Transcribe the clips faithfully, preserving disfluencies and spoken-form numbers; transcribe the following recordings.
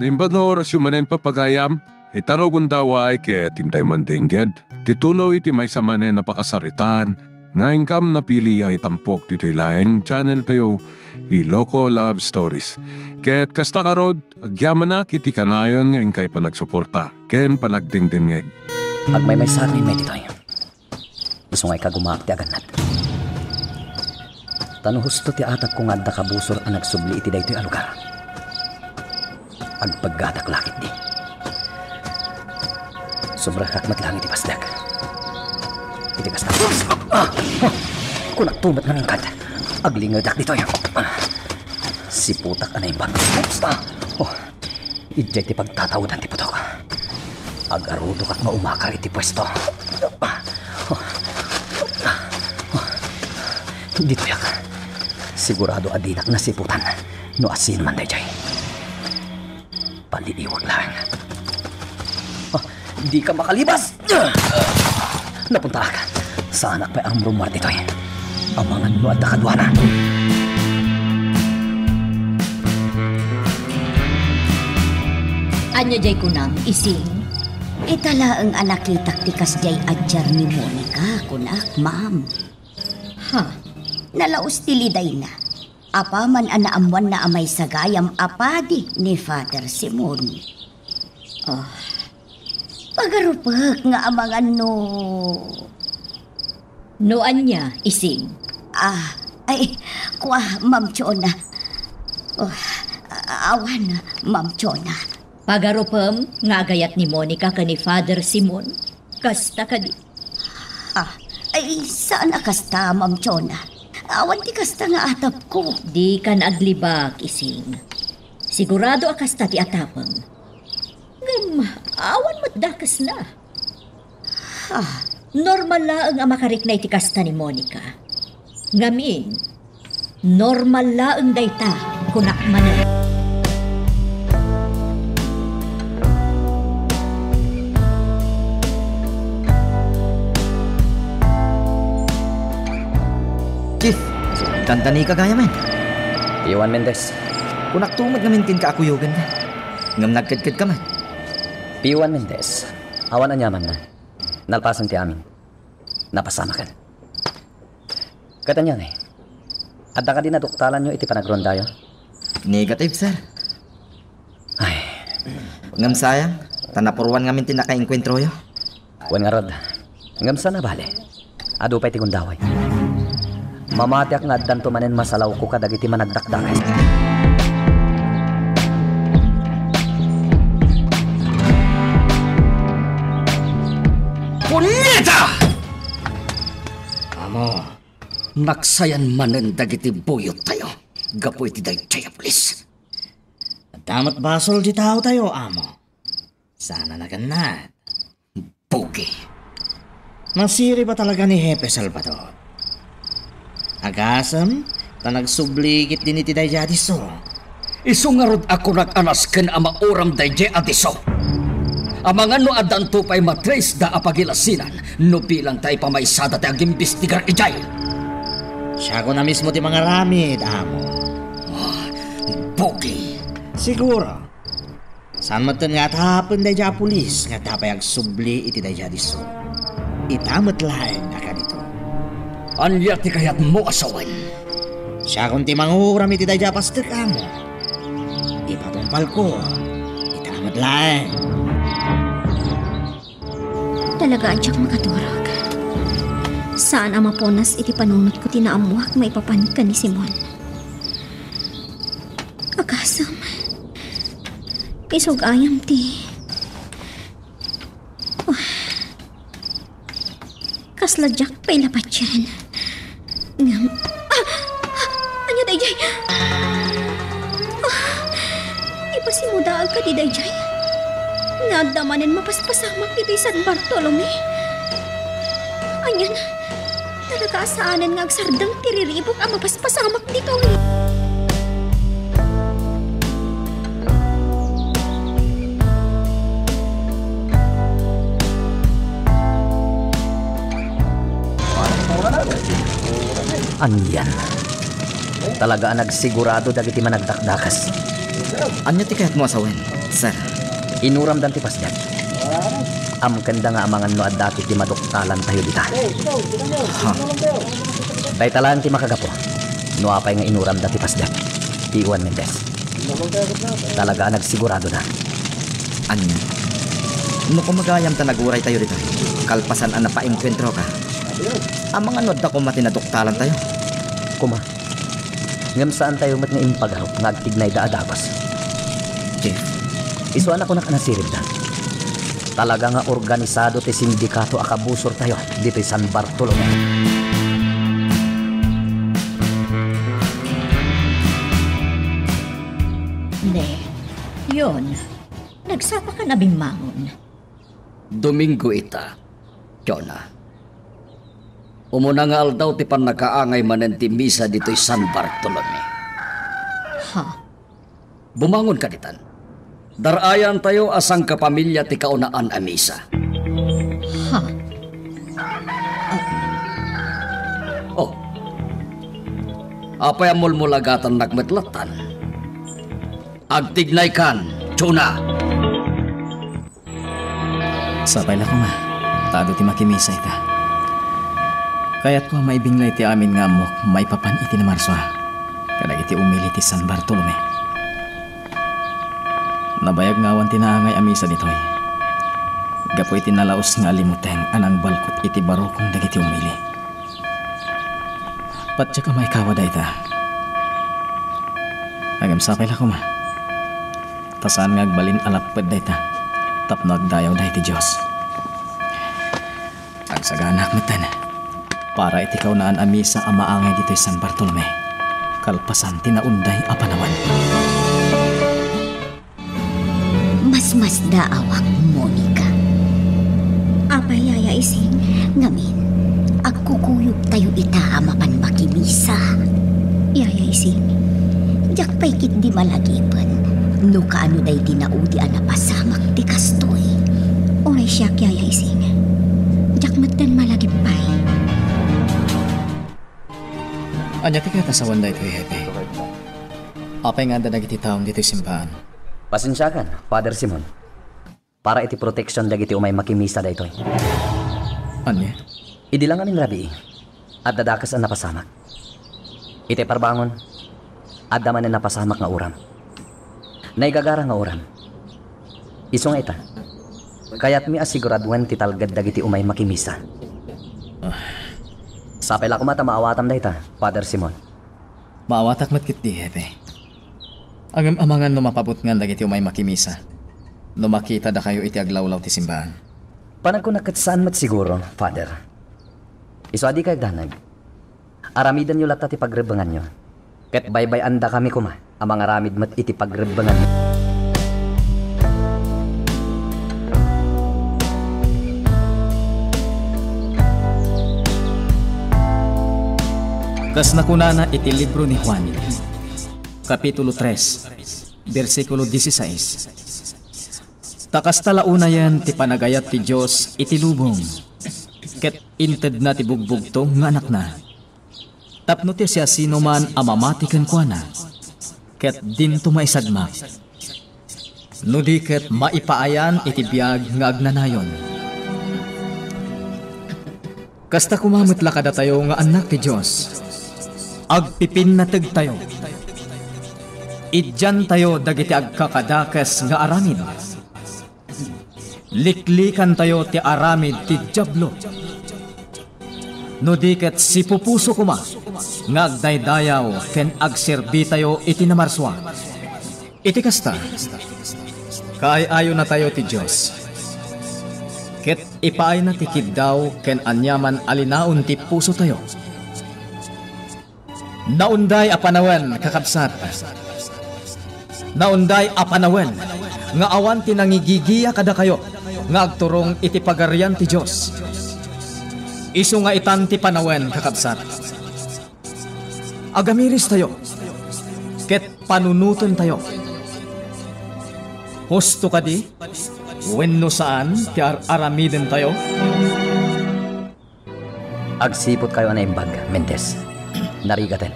Naimbag nga orasyo manen, papagayam, ita no gundaway ket intay mandengngeg ti tuloy ti maysa manen a pakasaritaan nga inkam napili a itampok ditoy laeng channel tayo, Iloko Love Stories. Ket kasta ngarud, agyamanak iti kanayon nga inkay panagsuporta ken panagdengdengngeg. Agmaymaysaak nga immay ditoy. Isu nga ikagumaak ti agannad. Ta no husto ti atagko nga adda kabusor a nagsubli iti daytoy a lugar, agpeggatak la ketdi. Sobrakak met laeng iti pasdek. Iti kasta, ah! Kunakto met nga mingkad. Aglingedak ditoy. Ah! Siputak a naimbag. Oops! Ah! Oh! Idiay ti pagtataodan ti putok. Agarudokak nga umakar iti puesto. Ditoyak. Sigurado a dinak nasiputan no asinoman daydiay. Paliiwag laeng. Ah, dika makalibas! Napuntaak. Saanak pay a rummuar ditoy. Amangan no adda kaduana. Ania jay kunam, Ising? Ita laeng a nakitak ti kasdiay a diar ni Monica, kunak, ma'am. Ha? Nalaus ti lidayna. Apaman a naammoanna a maysa gayam a padi ni Father Simon. Ah. Pagarupek nga amangan no... No ania, Ising? Ah, ay, kua, Ma'am Chona. Oh, a-, awan, Ma'am Chona. Pagarupem nga agayat ni Monica ken ni Father Simon? Kasta kadi? Ah, ay, saan a kasta, Ma'am Chona. Awan ti kasta nga atapko. Dikan aglibak, Ising. Sigurado a kasta ti atapem. Ngem, awan met dakesna. Ah. Normal laeng a makarikna iti kasta ni Monica. Ngamin, normal laeng dayta, kunak manen. Chief, dandanika gayam. Piwan Mendez. Kunakto met ngamin kenka a kuyogenka. Ngem nagkedkedka met. Piwan Mendez. Awan aniamanna. Nalpasen ti amin. Napasamaken. Ket ania ngay? Adda kadi naduktalanyo iti panagrondayo? Negative, sir. Ay. Ngem sayang, ta napuruan ngamin ti nakaengkuentroyo. Wen ngarud, ngem saan a bale. Adu pay ti gundaway. Mamatiak nga addanto manen masalawko kadagiti managdakdakes. Punyeta! Amo, naksayan manen dagiti buyottayo gapu iti daydiay a pulis. Adda met basol ti taotayo, amo. Saan a nagannad. Pogi. Nasirib a talaga ni Hepe Salvador. Agasem, ta nagsubli ketdin iti daydiay a disso. Isu ngarud a kunak a nasken a mauram daydiay a disso. Amangan no addanto pay matrace da a pagilasinan no bilang ta ipamaysada ti agimbestigar idiay. Siakon a mismo ti mangaramid, amo. Ah, pogi. Siguro, saan metten nga atapen daydiay a pulis nga adda pay agsubli iti daydiay a disso. Ita met laeng a kanito. Ania ti kayatmo a sawen? Siakon ti manguram iti daydiay a pastek, amo. Ipatungpalko, ita met laeng. Talaga a diak makaturog. Saan a mapunas iti panunotko ti naammoak maipapan ken ni Simon. Agasem, isu gayam ti... Kasla diak pay la patien. Ngem, ah! Ah! Ania daydiay? Ah! Ipasimudaag kadi daydiay? Nga adda manen mapaspasamak ditoy San Bartolome? Anian, talaga a saanen nga agsardeng ti riribuk a mapaspasamak ditoy? Anian? Talaga a nagsigurado dagiti managdakdakes. Ania ti kayatmo a sawen? Sir. Inuramdan ti pasdek. Amkenda nga amangan no adda ketdi maduktalantayo dita. Ha? Dayta laeng ti makagapu no apay nga inuramda ti pasdek. Ti Juan Mendez. Talaga a nagsiguradoda. Ania? No koma gayam ta naguraytayo ditoy, kalpasan a napaengkuentroka, amangan no adda koma ti naduktalantayo? Koma. Ngem saantayo met nga impagarup nga agtignayda a dagus. Jeff. Isu a nakunak a nasiribda. Talaga nga organisado ti sindikato a kabusortayo ditoy San Bartolome. Ne, Yon, nagsapakan a bimmangon. Domingo ita, Jonah. Umuna nga aldaw ti pannakaangay manen ti misa ditoy San Bartolome. Ha? Bumangon ka ditan. Dar-ayantayo a sangkapamilya ti kaunaan a misa. Ha? Oh. Apay a mulmulagatannak met lattan? Agtignaykan, Jonah! Sapay la koma, ta adu ti makimisa ita. Kayatko a maibinglay ti amin nga ammok maipapan iti namarsua kadagiti umili ti San Bartolome. Nabayag nga awan ti naangay a misa ditoy gapu iti nalaus nga alimuteng a nangbalkot iti barukong dagiti umili. Patiek a maikawa dayta. Ngem sapay la koma, ta saan nga agbalin a lapped dayta tapno agdayawda iti Dios. Agsaganaak metten para iti kaunaan a misa a maangay ditoy San Bartolome, kalpasan ti naunday a panawen. Masmasdaawak, Monica. Apay, Yaya Ising? Ngamin, agkukuyogtayo ita a mapan makimisa. Yaya Ising, diak pay ketdi malagipen no kaano daydi naudi a napasamak ti kastoy. Uray siak, Yaya Ising, diak metten malagip pay. Ania ti kayat a sawen daytoy, Hepe? Apay nga adda dagiti taom ditoy simbaan? Pasensiakan, Father Simon. Para iti proteksion dagiti umay makimisa daytoy. Ania? Idi la ngamin rabii, adda dakes a napasamak. Iti parbangon, adda manen napasamak nga uram. Naigagara nga uram. Isu nga ita, kayatmi a siguraduen ti talged dagiti umay makimisa. Ah. Sapay la koma ta maawatam dayta, Father Simon. Maawatak met ketdi, Hepe. Ngem amangan no mapabutngan dagiti umay makimisa no makita dakayo iti aglawlaw ti simbaan. Panagkunak ket saan met siguro, Father. Isu a dikay agdanag. Aramidenyo latta ti pagrebbenganyo. Ket baybay-andakami koma a mangaramid met iti pagrebbenganyo. Kas nakunana iti libro ni Juan, Kapitulo tres, bersikulo dieciséis. Ta kasta la unayen ti panagayat ti Dios iti lubong, ket intedna ti bugbugtong nga Anakna, tapno ti siasinoman a mamati kenkuana, ket dinto maisagmak, no di ket maipaayan iti biag nga agnanayon. Kasta koma met la kadatayo nga annak ti Dios. Agpipinnategtayo. Idiantayo dagiti agkakadakes nga aramid. Liklikantayo ti aramid ti Diablo. No di ket sipupuso koma nga agdaydayaw ken agserbitayo iti namarsua. Iti kasta, kaay-ayonatayo ti Dios, ket ipaayna ti kiddaw ken aniaman a linaon ti pusotayo. Naunday a panawen, kakabsat. Naunday a panawen nga awan ti nangigigia kadakayo nga agturong iti Pagarian ti Dios. Isu nga itan ti panawen, kakabsat. Agamiristayo ket panunotentayo. Husto kadi wenno saan ti ar-aramidentayo? Agsiputkayo a naimbag, Mendez. Narigaten.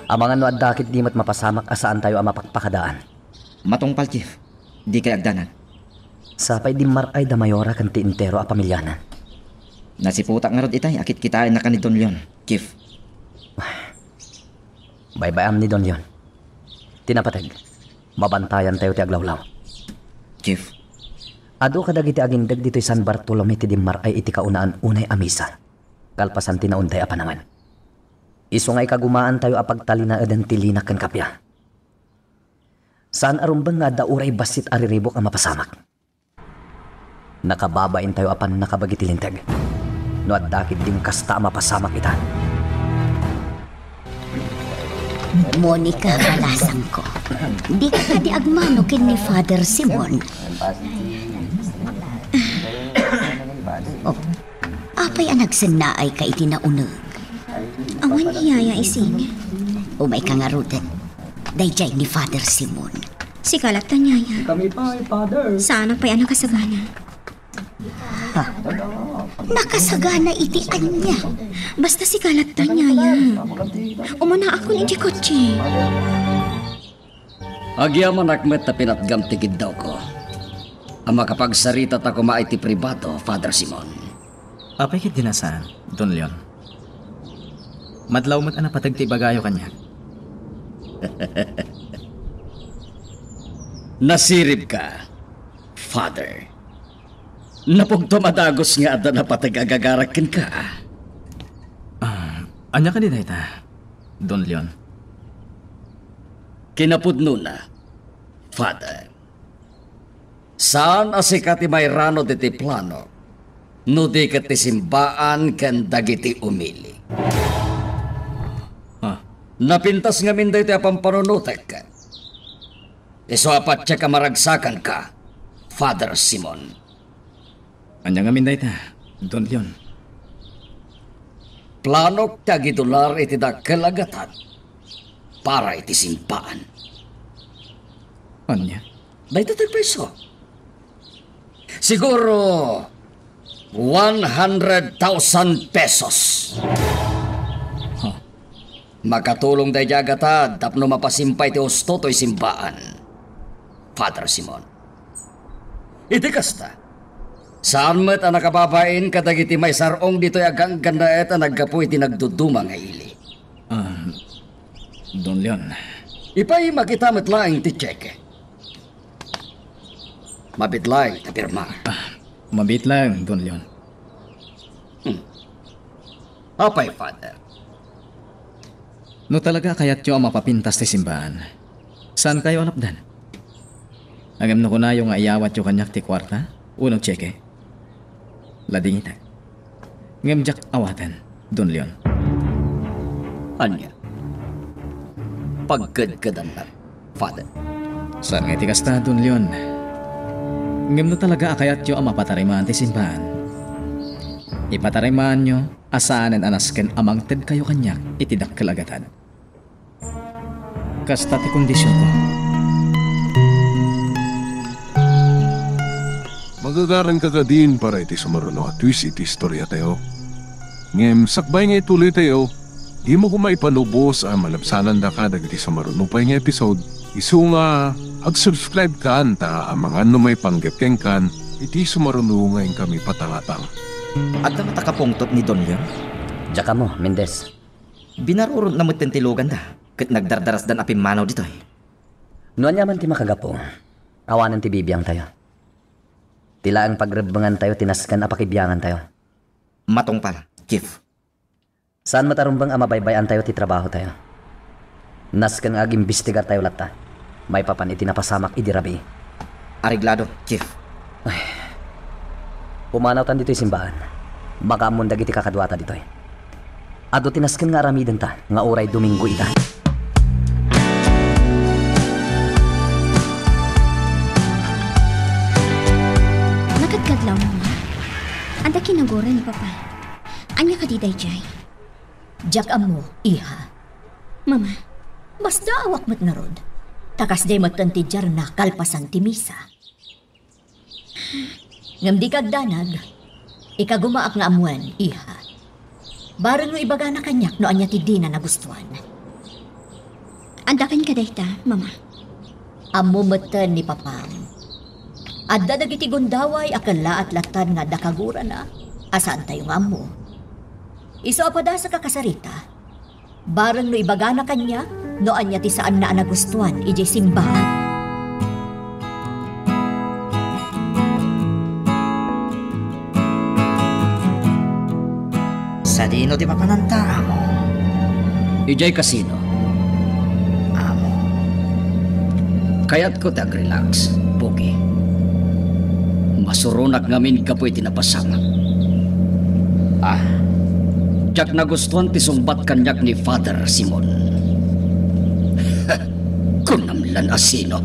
Amangan no adda ketdi met mapasamak a saantayo a mapakpakadaan. Matungpal, Chief. Dikay agdanag. Sapay dimmar-ay da Mayora ken ti entero a pamiliana. Nasiputak ngarud itay a kitkitaennaka ni Don Leon, Chief. Baybay-am ni Don Leon. Ti napateg, mabantayantayo ti aglawlaw. Chief. Adu kadagiti agindeg ditoy San Bartolome ti dimmar-ay iti kaunaan unay a misa, kalpasan ti naunday a panawen. Isu nga ikagumaantayo a pagtalinaeden ti linak ken kappia. Saan a rumbeng nga adda uray bassit a riribuk a mapasamak. Nakababaintayo a pannakabagi ti linteg. No adda ketdin kasta a mapasamak ita. Monica, balasangko. Dika kadi agmano ken ni Father Simon? Oh, apay a nagsennaayka iti nauneg? Awan ni Yaya Ising. Umayka ngaruden. Daydiay ni Father Simon. Sika latta, Yaya. Kami pay, Father. Saanak pay a nakasagana. Ha? Nakasagana iti ania? Basta sika latta, Yaya. Umanaakon iti kotse. Agyamanak met ta pinatgam ti giddawko a makapagsarita ta koma iti pribado, Father Simon. Apay ketdin a saan, Don Leon? Madlaw met a napateg ti ibagayo kaniak. Nasiribka, Father. Napugtom a dagus nga adda napateg a gagarak kenka. Ah, ania kadi dayta, Don Leon? Kinapudnona, Father, saan a sika ti mairano diti plano, no di ket ti simbaan ken dagiti umili. Ah. Napintas ngamin daytoy a pampanunotek. Isu a patiek a maragsakanka, Father Simon. Ania ngamin dayta, Don Leon? Planok ti agidular iti dakkel a gatad para iti simbaan. Ania? Dayta ti payso. Siguro, one hundred thousand pesos. Huh. Makatulong daydiay a gatad tapno mapasimpay ti husto toy simbaan, Father Simon. Iti kasta, saan met a nakababain kadagiti maisar-ong ditoy a ganggannaet a naggapu iti nagduduma nga ili. Ah, Don Leon. Ipaimak ita met laeng ti cheque. Mabiit laeng ta pirma. Ah, mabiit laeng, Don Leon. Hmm. Apay, Father? No talaga a kayatyo a mapapintas ti simbaan, saankayo a lapdan? Ngem no kunayo nga iyawatyo kaniak ti kuarta wenno cheque, ladingitak. Ngem diak awaten, Don Leon. Ania? Pagkedkedannak, Father. Saan nga iti kasta, Don Leon. Ngem no talaga a kayatyo a mapatarimaan ti simbaan, ipatarimaanyo a saanen a nasken a mangtedkayo kaniak iti dakkel a gatad. Kasta ti kondisionko. Magagaranka kadin para iti sumaruno a twist iti istoriatayo. Ngem sakbay nga ituloytayo, dimo koma ipalubos a malabsanandaka dagiti sumaruno pay nga episode. Isu nga, ag-subscribe kan ta amangan no maipanggep kenkan iti sumaruno nga inkami patangatang. Adda met a kapungtot ni Don Leon? Diak ammo, Mendez. Binarurotna metten ti luganda, ket nagdardarasdan a pimmanaw ditoy. No ania man ti makagapu, awanen ti bibiangtayo. Ti laeng pagrebbengantayo ti nasken a pakibiangantayo. Matungpal, Chief. Saan met a rumbeng a mabaybay-antayo ti trabahotayo. Nasken nga agimbestigartayo latta maipapan iti napasamak idi rabii. Areglado, Chief. Ay. Pumanawtan ditoy simbaan. Makaammon dagiti kakaduata ditoy. Adu ti nasken nga aramidenta nga uray Domingo ita. Nakadkadlaw, Mama. Adda kinagura ni Papa. Ania kadi daydiay? Diak ammo, iha. Mama. Basta awak met ngarud. Ta kasdiay metten ti diarna kalpasan ti misa. Ngem dika agdanag, ikagumaak nga ammoen, iha. Bareng no ibagana kaniak no ania ti dina nagustuan. Adda kenka dayta, Mama. Ammo metten ni Papam Adda dagiti gundaway a kellaat latta nga adda kagurana a saantayo nga ammo. Isu a padasek a kasarita, bareng no ibagana kaniak no ania ti saanna a nagustuan idiay simbahan. Sadino ti papananta, amo? Idiay kasino. Amo. Kayatko ti agrelax, Pogi. Masuronak ngamin gapu iti napasamak. Ah, diak nagustuan ti sungbat kaniak ni Father Simon. Kunam lan a sino.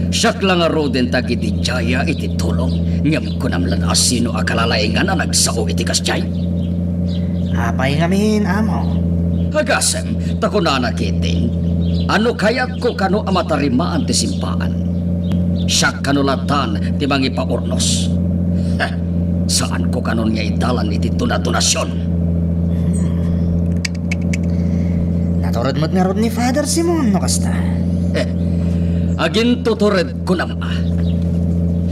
Siak la ngaruden ti agididiaya iti tulong, ngem kunam lan a sino a kalalaingan a nagsao iti kasdiay? Apay ngamin, amo? Agasem, ta kunana ketdi, a no kayatko kano a matarimaan ti simbaan, siak kano latan ti mangipaurnos. Heh, saanko kanon nga idalan iti dona-donasion. Natured met ngarud ni Father Simon no kasta. Heh, agintutured kunam a.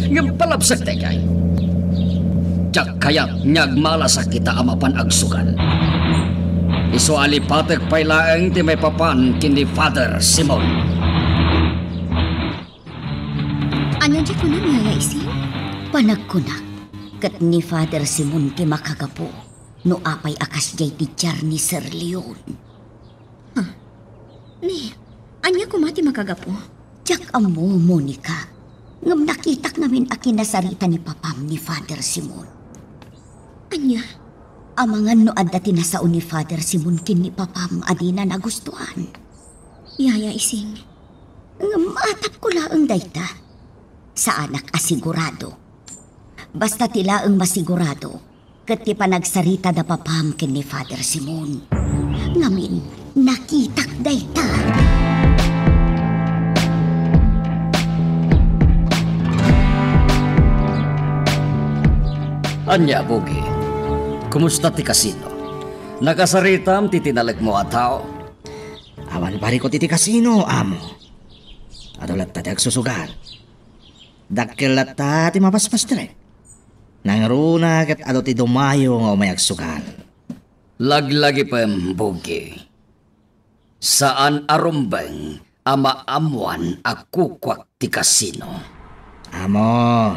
Ngem palabsak daydiay. Diak kayat nga agmalasak ita a mapan agsugal. Isu a lipatek pay laeng ti maipapan ken ni Father Simon. Ania ti kunam, Yaya Ising? Panagkunak, ket ni Father Simon ti makagapu no apay a kasdiay ti diar ni Sir Leon. Ha? Ni, ania koma ti makagapu? Diak ammo, Monica. Ngem nakitak ngamin a kinasarita ni Papam ni Father Simon. Ania? Amangan no adda ti nasao ni Father Simon ken ni Papam a dina nagustuan. Yaya Ising. Ngem atapko laeng dayta. Saanak a sigurado. Basta ti laeng masigurado, ket ti panagsarita da Papam ken ni Father Simon. Ngamin, nakitak dayta. Ania, Pogi? Kumusta ti kasino? Nakasaritam ti tinalekmo a tao? Awan barikut iti kasino, amo. Adu latta ti agsusugal. Dakkel latta ti mapaspastrek. Nangruna ket adu ti dumayo nga umay agsugal. Laglagipem, Pogi. Saan a rumbeng a maammoan a kukuak ti kasino. Amo,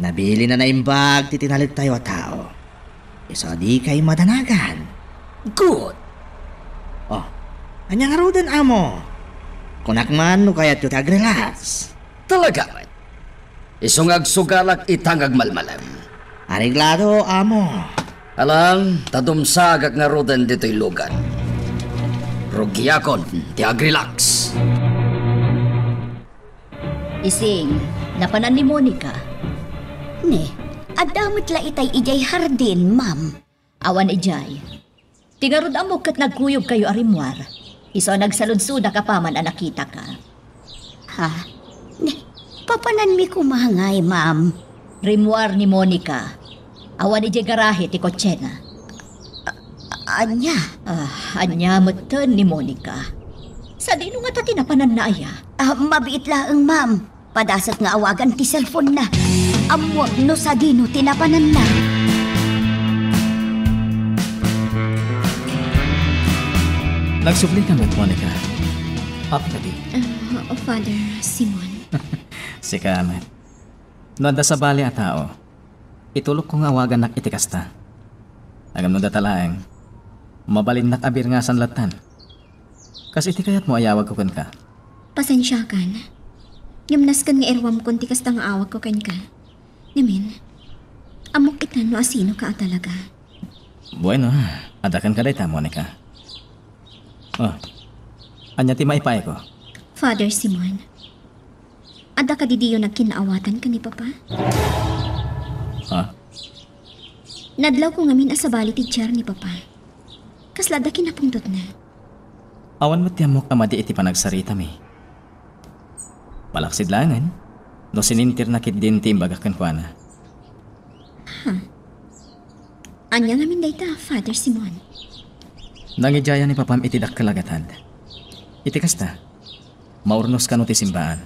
nabilin a naimbag ti tinalektayo a tao. Isu a dikay madanagan. Good! Oh, ania ngaruden, amo? Kunak man no kayatyo ti agrelax. Talaga met. Isu nga agsugalak ita nga agmalmalem. Areglado, amo. Alang, ta dumsagak ngaruden ditoy lugan. Rugiakon ti agrelax. Ising, napanan ni Monica? Ne, adda met la itay idiay hardin, ma'am. Awan idiay. Ti ngarud ammok ket nagkuyogkayo a rimmuar. Isu a nagsaludsodak apaman a nakitaka. Ha? Ne, papananmi koma ngay, ma'am. Rimmuar ni Monica. Awan idiay garahe ti kotsena. A-, ania? Ah, ania metten ni Monica? Sadino ngata ti napananna aya? Ah, mabiit laeng, ma'am. Padasek nga awagan ti cellphone-na. Ammuek no sadino ti napananna. Nagsubli ka met, Monica. Apo kadi? Ah, Father Simon. Sika met. No adda sabali a tao, itulokko nga awagannak iti kasta. Ngem no data laeng, mabalinnak a birngasan lattan. Kas iti kayatmo a yawagko kenka. Pasensiakan. Ngem nasken nga iruamkon ti kasta nga awagko kenka. Ngamin, ammok ita no asinoka a talaga. Bueno, adda kenka dayta, Monica. Oh, ania ti maipaayko? Father Simon, adda kadi diyo nagkinaawatan ken ni Papa? Ha? Nadlawko ngamin a sabali ti diar ni Papa. Kasla adda kinapungtotna. Awan met ti ammok a madi iti panagsaritami. Malaksid laengen no sinintirna ketdin ti imbagak kenkuana. Ha? Ania ngamin dayta, Father Simon? Nangidiayan ni Papam iti dakkel a gatad. Iti kasta, maurnos kano ti simbaan.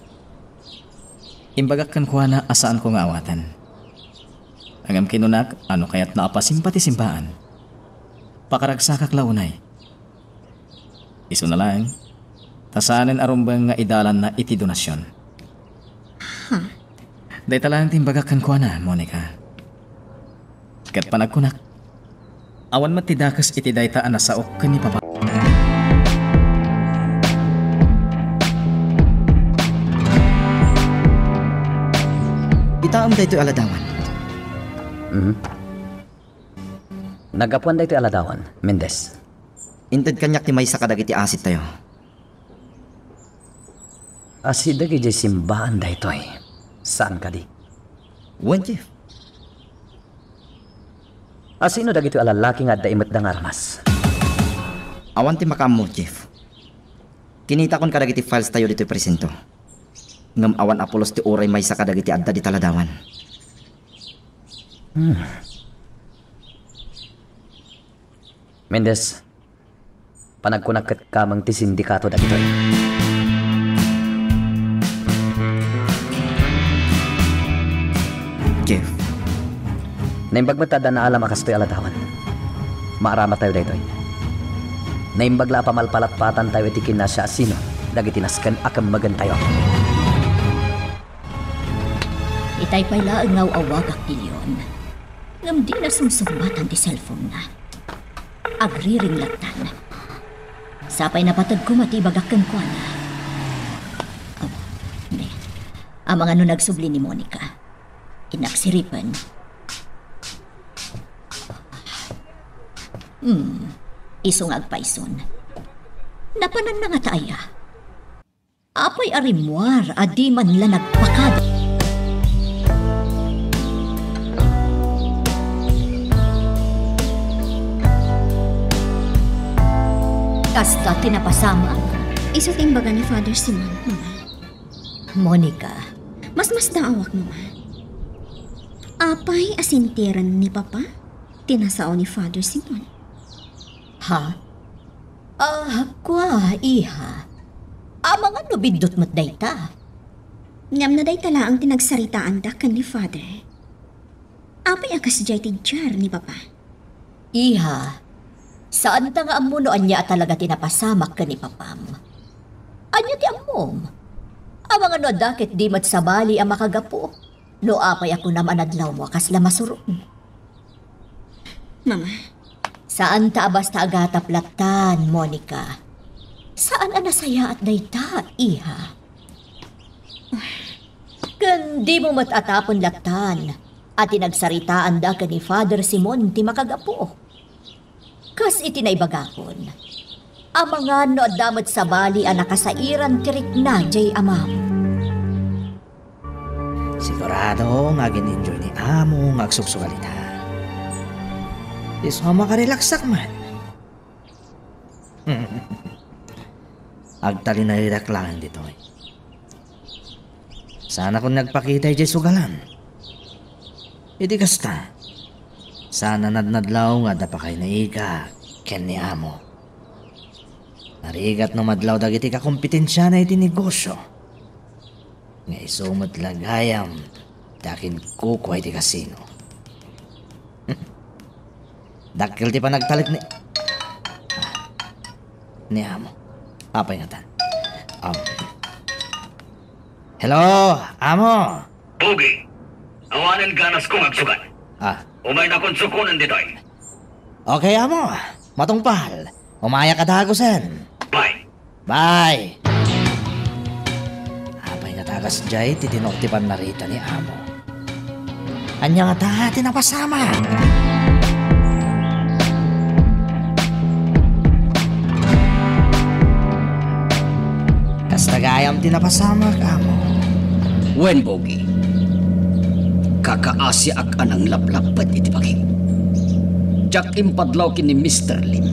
Imbagak kenkuana a saanko nga awaten. Ngem kinunak a no kayatna a pasimpa ti simbaan, pakaragsakak la unay. Isuna laeng, ta saanen a rumbeng nga idalanna iti donasion. Ha? Dayta laeng ti imbagak kenkuana, Monica. Ket panagkunak, awan met ti dakes iti dayta a nasaok ken ni Papa. Itaem daytoy a ladawan. Mhm. Naggapuan daytoy a ladawan, Mendez. Inted kaniak ti maysa kadagiti asittayo. Asideg idiay simbaan daytoy. Saan kadi? Wen, Chief. Asino dagitoy a lallaki nga adda imetda nga armas? Awan ti makaammo, Chief. Kinitakon kadagiti files tayo ditoy presinto. Ngem awan a pulos ti uray maysa kadagiti adda dita ladawan. Hmm. Mendez, panagkunak ket kameng ti sindikato dagitoy. Jeff. Naimbag met ta adda naalam a kastoy a ladawan. Maaramat tayo daytoy. Naimbag la a pamalpalatpatan tayo iti kinasiasino dagiti nasken a kemmegen tayo. Itay pay laeng nga aw-awagak ni Leon. Ngem dina sumsummatan ti cellphone-na. Agriring lattan. Sapay napateg koma ti ibagak kenkuana. Oh, ne. Amangan no nagsubli ni Monica. Inaksiripen. Hmm. Isu nga agpayson. Napananna ngata aya? Apay a rimmuar a di man la nagpakada? Kasta ti napasamak? Isu ti imbaga ni Father Simon, Mama. Monica. Masmasdaawak, Mama. Apay a sintiren ni Papa ti nasao ni Father Simon? Ha? Ah, kua, iha. Amangan no biddut met dayta. Ngem no dayta laeng ti nagsaritaanda ken ni Father. Apay a kasdiay ti diar ni Papa? Iha, saanta nga ammo no ania a talaga ti napasamak ken ni Papam. Ania ti ammom? Amangan no adda ket di met sabali a makagapu. No apay a kunam a nadlawmo a kasla masuron. Mama. Saanta a basta agatap lattan, Monica. Saan a nasayaat dayta, iha. Ken dimo met atapen lattan a ti nagsaritaanda ken ni Father Simon ti makagapu. Kas iti naibagakon, amangan no adda met sabali a nakasairan ti rikna diay amam. Sigurado nga agin-enjoy ni Amo nga agsubsugal ita. Isu a makarelaksak met. Agtalinaedak laeng ditoy. Saanakon nga agpakita idiay sugalan. Iti kasta, saan a nadnadlaw nga adda pakainaigak ken ni Amo. Narigat no madlaw dagiti kakompetensina iti negosio. Nga isu met la gayam ti akinkukua iti kasino. Dakkel ti panagtalek ni, ah, ni Amo. Apay ngata? Um, hello, Amo! Pogi, awanen ganasko nga agsugal. Ah. Umaynakon sukonen ditoy. Okay, Amo. Matungpal. Umayak a dagusen. Bye. Bye. Apay ngata kasdiay ti tinor ti pannarita ni Amo? Ania ngata ti napasamak? Kasta gayam ti napasamak, Amo. Wen, Pogi. Kakaasiak a nanglaplappet iti bagi. Diak impadlaw ken ni Mister Lim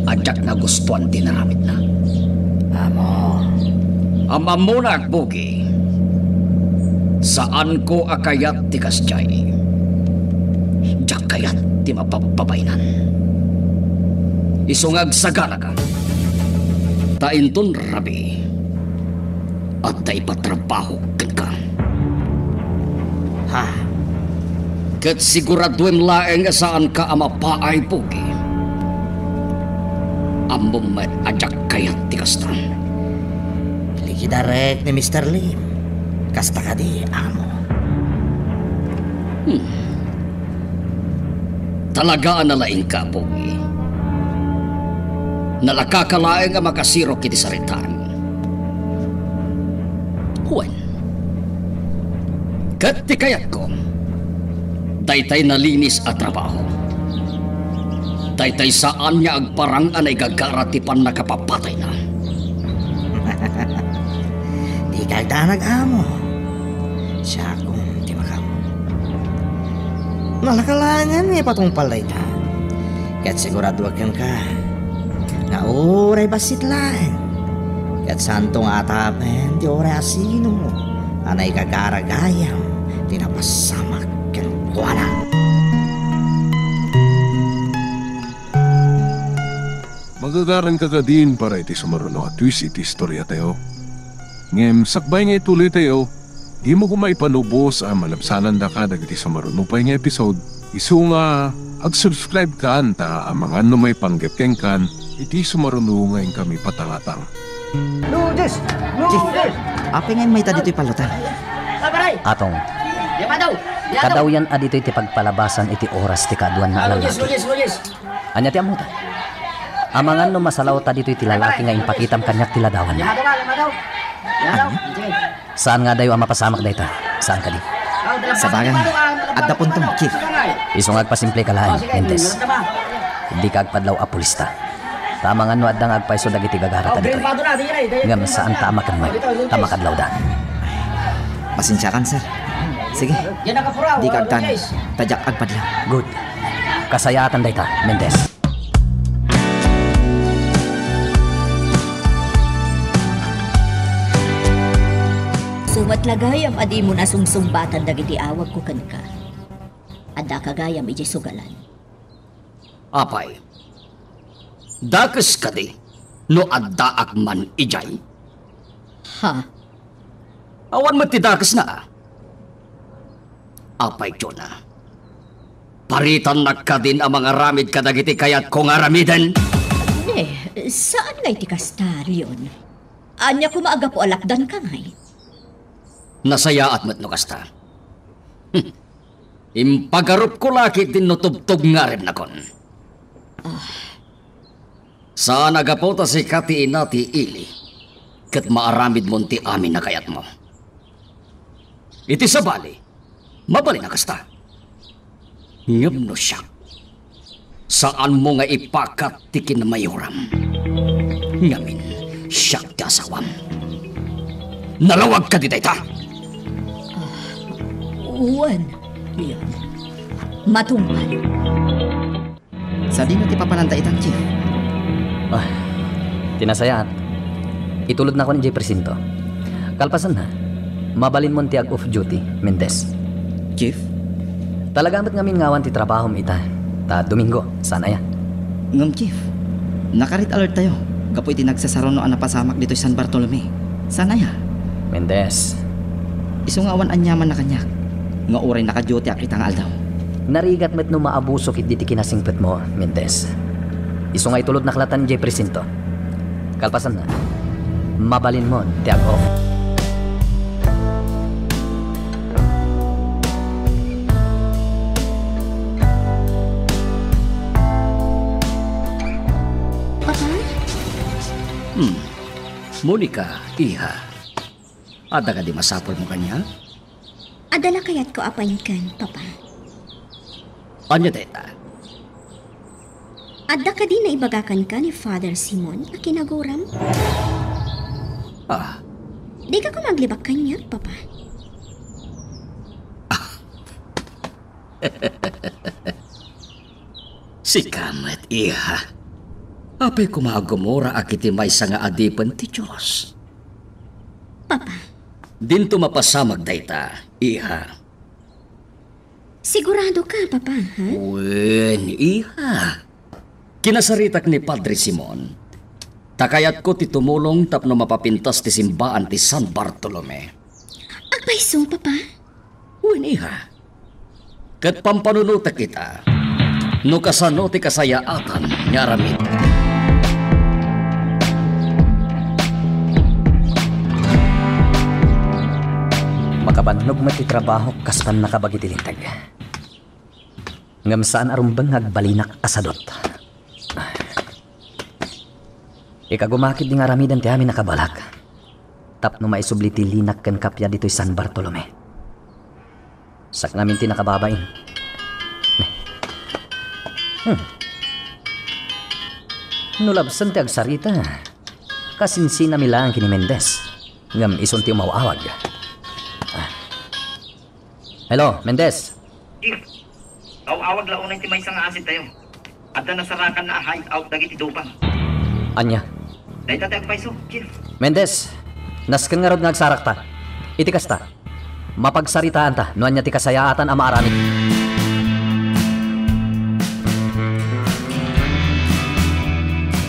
a diak nagustuan ti inaramidna. Amo. Am-ammonak, Pogi. Saanko a kayat ti kasdiay. Diak kayat ti mapabpabainan. Isu nga agsagaraka. Ta inton rabii, adda ipatrabaho kenka. Ha? Ket siguraduem laeng a saanka a mapaay, Pogi. Ammom met a diak kayat ti kasta. Likidarek ni Mister Lim. Kasta kadi, amo. Hmm. Talaga a nalaingka, Pogi. Nalakaka laeng a makasirok iti saritam. Wen, ket ti kayatko, daytay nalinis a trabaho. Daytay saan nga agparang a naigagara ti pannakapapatayna. Dika agdanag, amo. Siakon ti makam. Nalaka laengen nga ipatungpal dayta. Ket siguraduak kenka nga uray bassit laeng, ket saanto nga atapen ti uray asino a naigagara gayam ti napasamak kenkuana. Magagaranka kadin para iti sumaruno a twist iti istoriatayo. Ngem sakbay nga ituloytayo, dimo koma ipanubos a malabsanandaka dagiti sumaruno pay nga episode, isu nga agsubscribe kan ta amangan no maipanggep kenkan iti sumaruno nga inkami patangatang. Lourdes! Chief, Lourdes! Apay nga immayta ditoy pallotan? Atong, Yamadaw! Yamadaw! Kadawyan a ditoy ti pagpalabasan iti oras ti kaaduan nga Ah, Lourdes, lalaki. Lourdes, Lourdes! Ania ti ammota? Amangan no masalawta ditoy ti lalaki nga impakitam kaniak ti ladawanna. Yamadaw! Yamadaw! Saan nga adayo a mapasamak dayta? Saan kadi? Sabagay, adda punto, Chief. Isu nga agpasimpleka laeng, Mentes. Dika agpadlaw a pulista. Ta amangan no adda nga agpayso dagiti gagarata ditoy. Ngem saanta a makenmek ta makadlawda. Pasensiakan, sir. Sige, dika agtan, ta diak agpadlaw. Good. Kasayaatan dayta, Mentes. Isu met la gayam a dimo nasungsungbatan dagiti awagko kenka. Addaka gayam idiay sugalan. Apay, dakes kadi no addaak man idiay? Ha? Awan met ti dakesna, a. Apay, Jonah, paritannak kadin a mangaramid kadagiti kayatko nga aramiden? Ne, saan nga iti kasta, Leon. Ania koma a gapu a lakdanka ngay? Nasayaat met no kasta. Impagarupko la ketdin no tubtub nga aremnakon. Ah. Saan a gapu ta sika ti ina ti ili, ket maaramidmon ti amin a kayatmo. Iti sabali, mabalin a kasta. Ngem no siak, saanmo nga ipakat ti kinamayoram. Ngamin, siak ti asawam. Nalawag kadi dayta? Ah, wen, Leon. Matungpal. Sadino ti papananta itan, Chief? Ah, ti nasayaat, itulodnakon idiay presinto. Kalpasanna, mabalinmon ti ag-off duty, Mentes. Chief? Talaga met ngamin nga awan ti trabahom ita, ta Domingo, saan aya? Ngem, Chief, nakared alerttayo gapu iti nagsasaruno a napasamak ditoy San Bartolome. Saan aya? Mentes. Isu nga awan aniamanna kaniak, nga uray naka-dutyak ita nga aldaw. Narigat met no maabusok iti kinasingpetmo, Mentes. Isu nga itulodnak latan idiay presinto. Kalpasanna, mabalinmon ti ag-off. Papa? Hmm. Monica, iha. Adda kadi masapulmo kaniak? Adda la kayatko a painkan, Papa. Ania dayta? Adda kadi naibaga kenka ni Father Simon a kinaguram? Ah. Dika koma aglibak kaniak, Papa? Sika met, iha. Apay koma a gumura a kiti maysa nga adipen ti Dios? Papa. Dinto mapasamak dayta, iha. Sigurado ka, Papa, ha? Wen, iha. Kinasaritak ni Padre Simon. Ta kayatko ti tumulong tapno mapapintas ti simbaan ti San Bartolome. Agpayso, Papa? Wen, iha, ket pampanunotek ita no kasano ti kasayaatan nga aramid. Makabannog met ti trabahok kas pannakabagi ti linteg. Ngem saan a rumbeng nga agbalinak a sadut. Ikagumakid di nga aramiden ti amin a kabalak tapno maisubli ti linak ken kappia ditoy San Bartolome. Siak ngamin ti nakababain. Hmm. No labsen ti agsarita, kasinsinami laeng ken ni Mendez. Ngem isun ti umaw-awag. Ah. Hello, Mendez. Chief, aw-awag la unay ti maysa nga asidtayo. Adda nasarakanna a hideout dagiti dupang. Ania? Dayta ti agpayso, Chief. Mendez, nasken ngarud nga agsarakta. Iti kasta, mapagsaritaanta no ania ti kasayaatan a maaramid.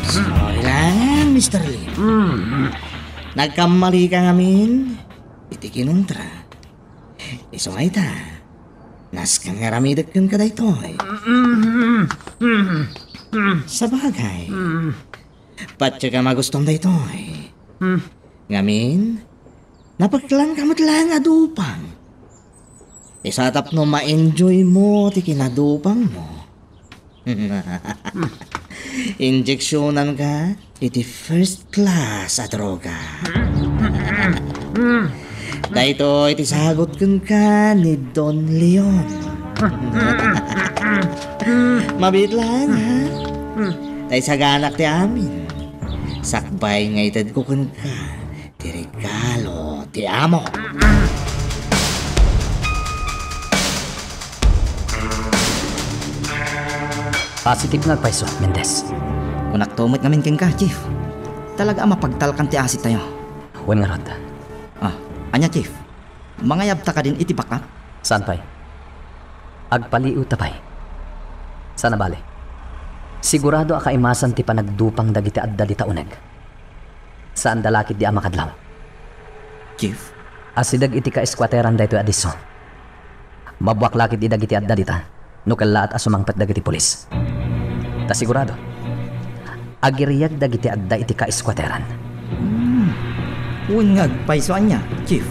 Sorry lang, Mister Lim. Hmm. Nagkammalika ngamin iti kinuntra. Isu nga ita, nasken nga aramidek kenka daytoy. Sabagay, patiem a gustom daytoy. Ngamin, napeklanka met laeng a dupang. Isu a tapno ma-enjoymo ti kinadupangmo. Injeksionanka iti first class a droga. Daytoy ti sagut kenka ni Don Leon. Mabiit laeng, ha? Ta isaganak ti amin. Sakbay nga itedko kenka ti regalo ti amo. Positive nga agpayso, Mendez. Kunakto met ngamin kenka, Chief. Talaga a mapagtalkan ti asidtayo. Wen ngarud. Ah, ania, Chief? Mangayabta kadin iti bakak? Saan pay? Agpaliiwta pay. Saan a bale. Sigurado a kaimasan ti panagdupang dagiti adda dita uneg. Saanda la ketdi a makadlaw. Chief? Asideg iti ka-eskuateran daytoy a disso. Mabuak la ketdi dagiti adda dita, no kellaat a sumangpet dagiti pulis. Ta sigurado, agiriag dagiti adda iti ka-eskuateran. Hmm. Wen nga agpayso ania, Chief?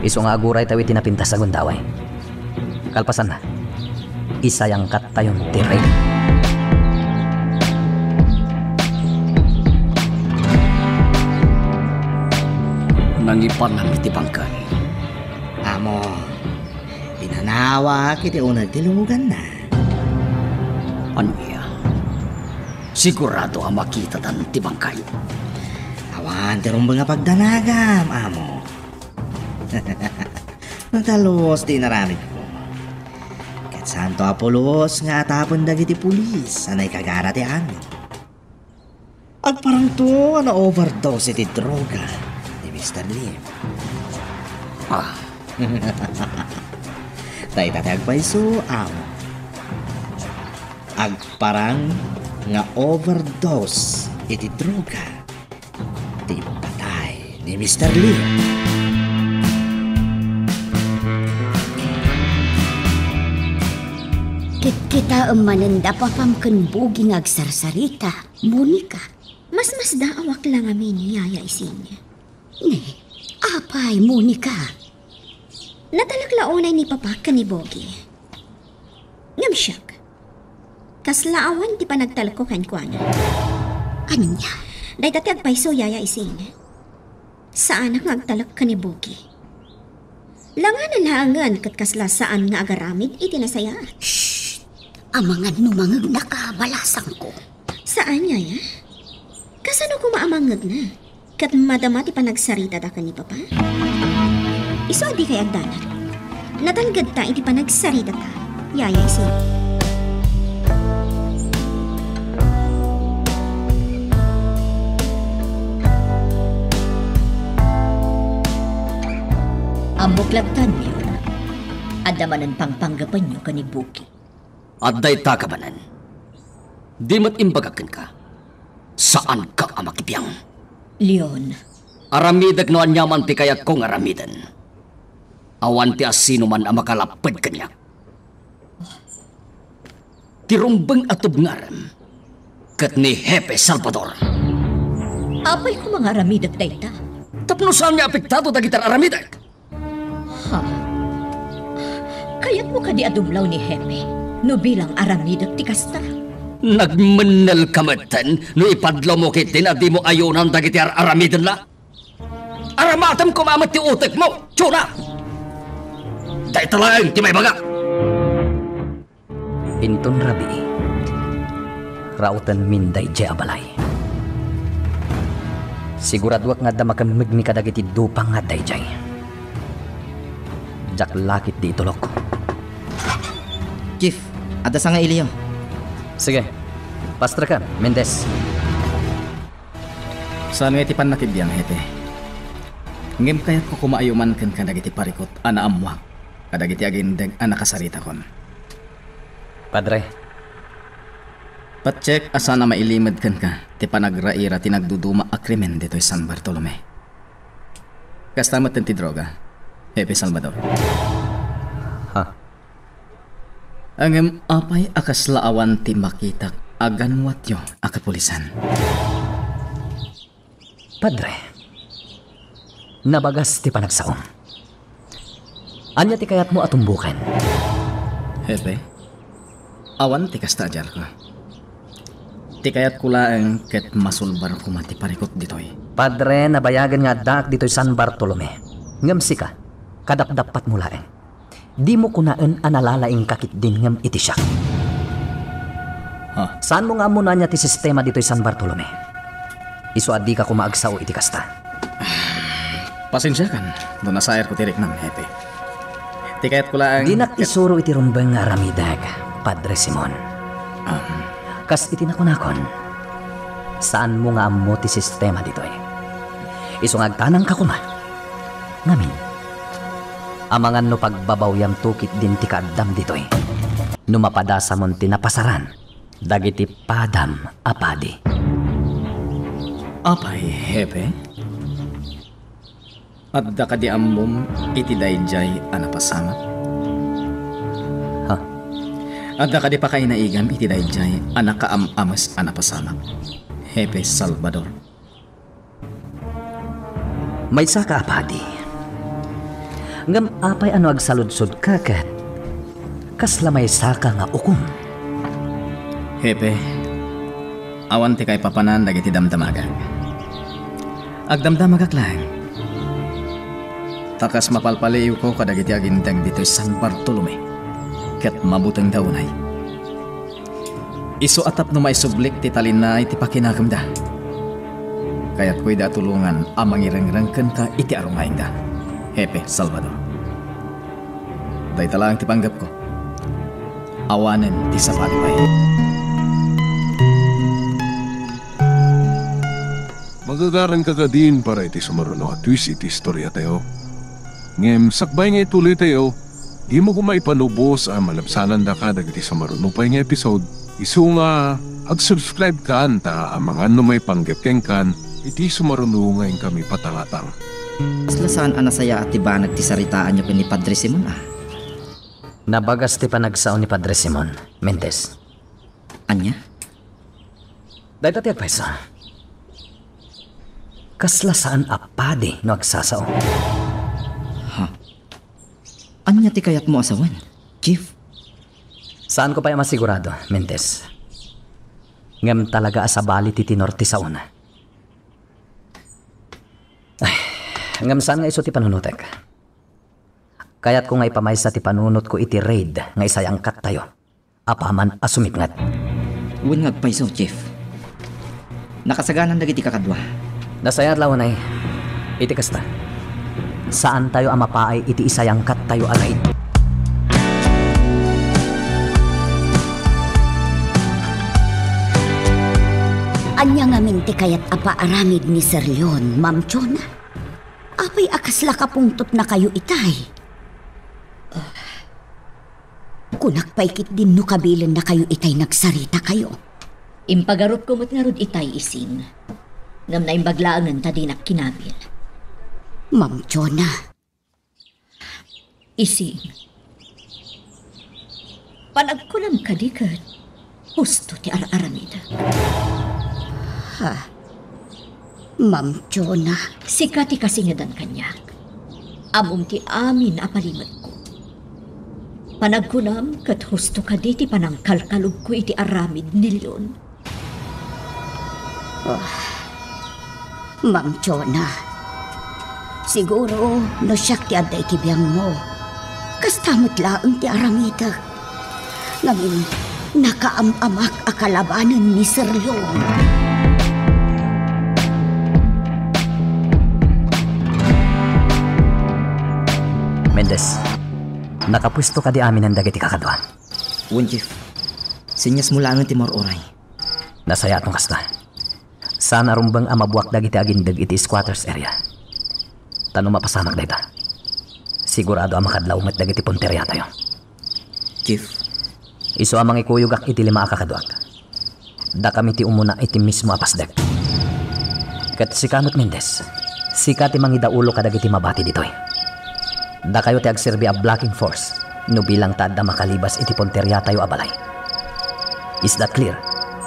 Isu nga aguraytayo iti napintas a gundaway. Kalpasanna, isayangkattayon ti rey. Nangipanan iti bangkay. Amo, pinanawak iti uneg ti luganna. Ania? Sigurado a makitadan ti bangkay? Awan ti rumbeng a pagdanagam, amo. Natalus ti inaramidko. Ket saanto a pulos nga atapen dagiti pulis a naikagara ti amin. Agparangto a na-overdose iti droga ni Mister Lim. Ah. Dayta ti agpayso, amo. Agparang nga overdose iti droga ti impatay ni Mister Lee. Kitkitaem manen da papam ken Bogi nga agsarsarita, Monica. Masmasdaawak la ngamin, Yaya Ising. Ne, apay, Monica? Natalek la unay ni Papa ken ni Bogi. Ngem siak, kasla awan ti panagtalekko kenkuana. Ania? Dayta ti agpayso, Yaya Ising. Saanak nga agtalek ken ni Bogi. Langana laengen ket kasla saan nga agaramid iti nasayaat. Shh! Amangan no mangegnaka, balasangko. Saan, Yaya? Kasano koma a mangngegna? Ket madama ti panagsaritada ken ni Papa? Isu a dikay agdanag. Natalgedta iti panagsaritata, Yaya Ising. Ammok latta, Leon. Adda manen pangpanggepenyo ken ni Bogi. Adda ita kabanen. Di met imbagak kenka, saanka a makibiang. Leon. Aramidek no aniaman ti kayatko nga aramiden. Awan ti asinoman a makalapped kaniak. Ti rumbeng a tubngarem ket ni Hepe Salvador. Apay koma nga aramidek dayta? Tapno saanmi apektado dagiti ar-aramidek. Ha? Kayatmo kadi a dumlaw ni Hepe no bilang aramidek ti kasta? Nagmennelka metten no ipadlawmo ketdin a dimo ayonan dagiti ar-aramidenna? Aramatem koma met ti utekmo, Chona! Dayta laeng ti maibagak! Inton rabii, raotenmin daydiay a balay. Siguraduak nga adda makemmegmi kadagiti dupang nga adda idiay. Diak la ketdi itulok. Chief, adda sangailiyo. Sige, pastreken, Mendez. Saan nga iti pannakibbiang, Hepe. Ngem kayatko koma a yuman kenka dagiti parikut a naammoak kadagiti agindeg a nakasaritakon. Padre. Patiek a saan a mailimed kenka ti panagraira ti nagduduma a krimen ditoy San Bartolome. Kasta met ti droga, Hepe Salvador. Ha? Ngem apay a kasla awan ti makitak a ganwatyo a kapulisan? Padre, nabagas ti panagsaom. Ania ti kayatmo a tumboken? Hepe, awan ti kasta a diarko. Ti kayatko laeng ket masulbar koma ti parikut ditoy. Padre, nabayagen nga addaak ditoy San Bartolome. Ngem sika, kadapdapatmo laeng. Dimo kunaen a nalalaingka ketdin ngem iti siak. Ha? Saanmo nga ammo no ania ti sistema ditoy San Bartolome? Isu a dika koma agsao iti kasta. Pasensiakan no nasayarko ti riknam, Hepe. Ti kayatko laeng Dinak ket isuro iti rumbeng nga aramidek, Padre Simon. Um. Kas iti nakunakon, saanmo nga ammo ti sistema ditoy. Isu nga agtanangka koma. Ngamin, amangan no pagbabawyamto ketdin ti kaaddam ditoy. No mapadasamon ti napasaran dagiti padam a padi. Apay, Hepe? Adda kadi ammom iti daydiay a napasamak? Ha? Adda kadi pakainaigam iti daydiay a nakaam-ames a napasamak, Hepe Salvador? Maysaka a padi. Ngem apay a no agsaludsodka ket kasla maysaka nga ukom? Hepe, awan ti kaipapanan dagiti damdamagak. Agdamdamagak laeng. Ta kas mapalpaliiwko kadagiti aginteg ditoy San Bartolome, ket mabutengda unay. Isu a tapno maisublik ti talinaed ti pakinakemda, kayatko ida a tulongan a mangirengreng kenka iti arungaingda, Hepe Salvador. Dayta laeng ti panggepko. Awanen ti sapati pay. Magagaranka kadin para iti sumaruno a twist iti istoriatayo. Ngem sakbay nga ituloytayo, dimo koma ipanubos a malabsanandaka dagiti sumaruno pay nga episode. Isu nga, ag-subscribe kan ta amangan no maipanggep kenkan iti sumaruno nga inkami patangatang. Kasla saan a nasayaat ti banag ti saritaanyo ken ni Padre Simon, a? Nabagas ti panagsao ni Padre Simon, Mendez. Ania? Dayta ti agpayso. Kasla saan a padi no agsasao. Ha? Ania ti kayatmo a sawen, Chief? Saanko pay a masigurado, Mendez. Ngem talaga a sabali ti tenor ti saona. Ay, ngem saan nga isu ti panunotek. Kayatko nga ipamaysa ti panunotko iti raid nga isayangkattayo apaman a sumipnget. Wen nga agpayso, Chief. Nakasaganan dagiti kakadua. Nasayaat la unay. Iti kasta, saantayo a mapaay iti isayangkattayo a raid. Ania ngamin ti kayat a paaramid ni Sir Leon, Ma'am Chona? Apay a kasla kapungtotnakayo itay? Kunak pay ketdin no kabilennakayo itay nagsaritakayo. Impagarupko met ngarud itay, Ising. Ngem naimbag laengen ta dinak kinabil. Ma'am Chona, Ising, panagkunam kadi ket husto ti ar-aramidek? Ha? Ma'am Jonah. Sika ti kasingedan kaniak. Ammom ti amin a palimetko. Panagkunam ket husto kadi ti panangkalkalubko iti aramid ni Leon? Ah, Ma'am Jonah, siguro no siak ti adda iti biangmo, kasta met laeng ti aramidek. Ngamin, nakaam-amak a kalabanen ni Sir Leon. Mendez, nakapuesto kadi aminen dagiti kakadua? Wen, Chief. Sinyasmo laengen ti maur-uray. Nasayaat no kasta. Saan a rumbeng a mabuak dagiti agindeg iti squatters area. Ta no mapasamak dayta, sigurado a makadlaw met dagiti punteriatayo. Chief. Isu a mangikuyogak iti lima a kakaduak. Dakami ti umuna iti mismo a pasdek. Ket sika met, Mendez, sika ti mangidaulo kadagiti mabati ditoy. Dakayo ti agserbi a blocking force no bilang ta adda makalibas iti punteriatayo a balay. Is that clear?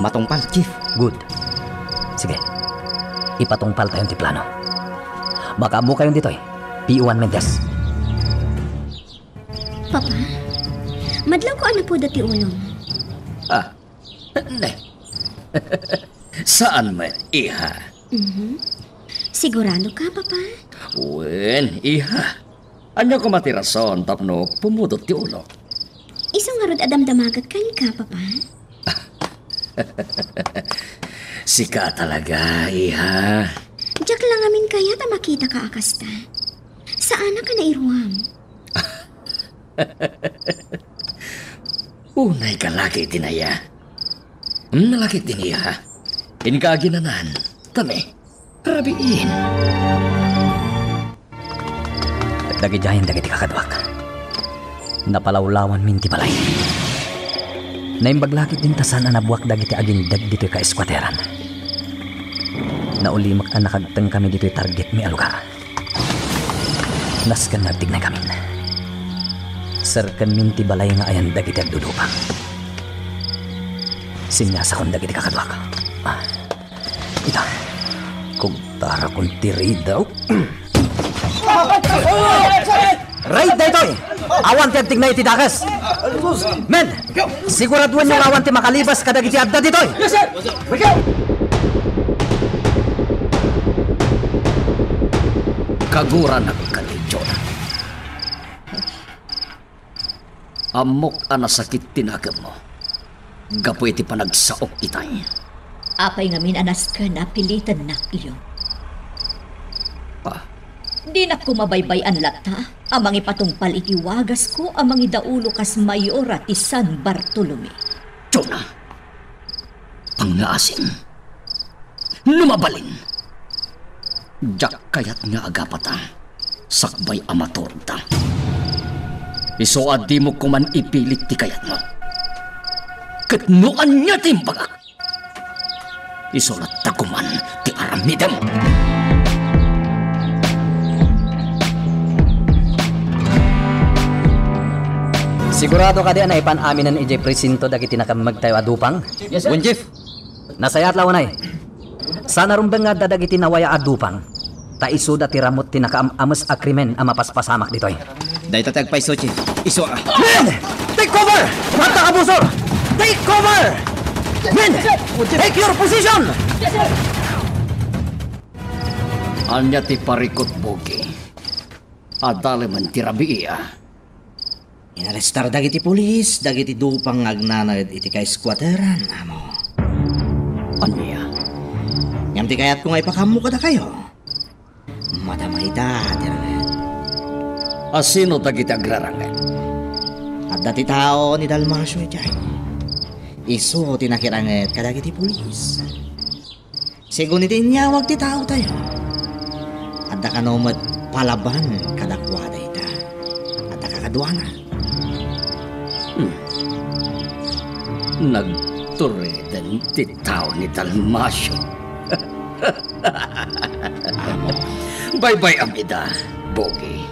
Matungpal, Chief. Good. Sige. Ipatungpaltayon ti plano. Makaammokayon ditoy, P O one Mendez. Papa, madlawko a napuda ti ulom. Ah, ne. Saan met, iha? Mhm. Sigurado ka, Papa? Wen, iha. Ania koma ti rason tapno pumudot ti ulok? Isu ngarud a damdamagak kenka, Papa. Sika talaga, iha. Diak la ngamin kayat a makitaka a kasta. Saanak a nairuam. Unay ka laki iti naya. Hmm, nalaki iti niya. Inka aginanan. Tami. Rabiin. Dagidiayen dagiti kakaduak. Napalawlawanmin ti balay. Naimbag la ketdin ta saan a nabuak dagiti agindeg ditoy kaeskuateran. Naulimek a nakagtengkami ditoy targetmi a lugar. Nasken nga agtignaykamin. Serkenmin ti balay nga ayan dagiti agdudupang. Sinyasakon dagiti kakaduak. Ah, ita, kugtarakon ti ridaw. Raid daytoy! Awan ti agtignay iti dakes! Men! Siguraduenyo nga awan ti makalibas kadagiti adda ditoy! Kaguranak kadi, Jonah. Ammok a nasakit ti nakemmo gapu iti panagsaok itay. Apay ngamin a nasken a pilitennak, Leon? Ah. Dinak koma baybay-an latta a mangipatungpal iti wagasko a mangidaulo kas mayora ti San Bartolome. Jonah, pangngaasim. No mabalin, diak kayat nga agapata sakbay a maturogta. Isu a dimo koman ipilit ti kayatmo. Ket no ania ti imbagak, isu latta koman ti aramidem. Sigurado kadi a naipan aminen idiay presinto dagiti nakammegtayo a dupang? Yes, sir. Wen, Chief. Nasayaat la unay. Saan a rumbeng nga adda dagiti nawaya a dupang, ta isuda ti ramut ti nakaam-ames a krimen a mapaspasamak ditoy. Dayta ti agpayso, Chief. Isu a— Men! Take cover! Adda kabusor! Take cover! Men! Take your position! Ania ti parikut, Bogi? Adalemen ti rabii, a? Inarestar dagiti pulis dagiti dupang nga agnanaed iti kaeskuateran, Amo. Ania? Ngem ti kayatko nga ipakammo kadakayo, madama ita ti ranget. A sino dagiti agraranget? Adda ti tao ni Dalmacio idiay. Isu ti nakiranget kadagiti pulis. Segun iti inyawag ti taotayo, adda kano met palaban kadakuada ita. Adda kakaduana. Hmm. Nagtureden ti tao ni Dalmacio. Baybay-am ida, Bogi.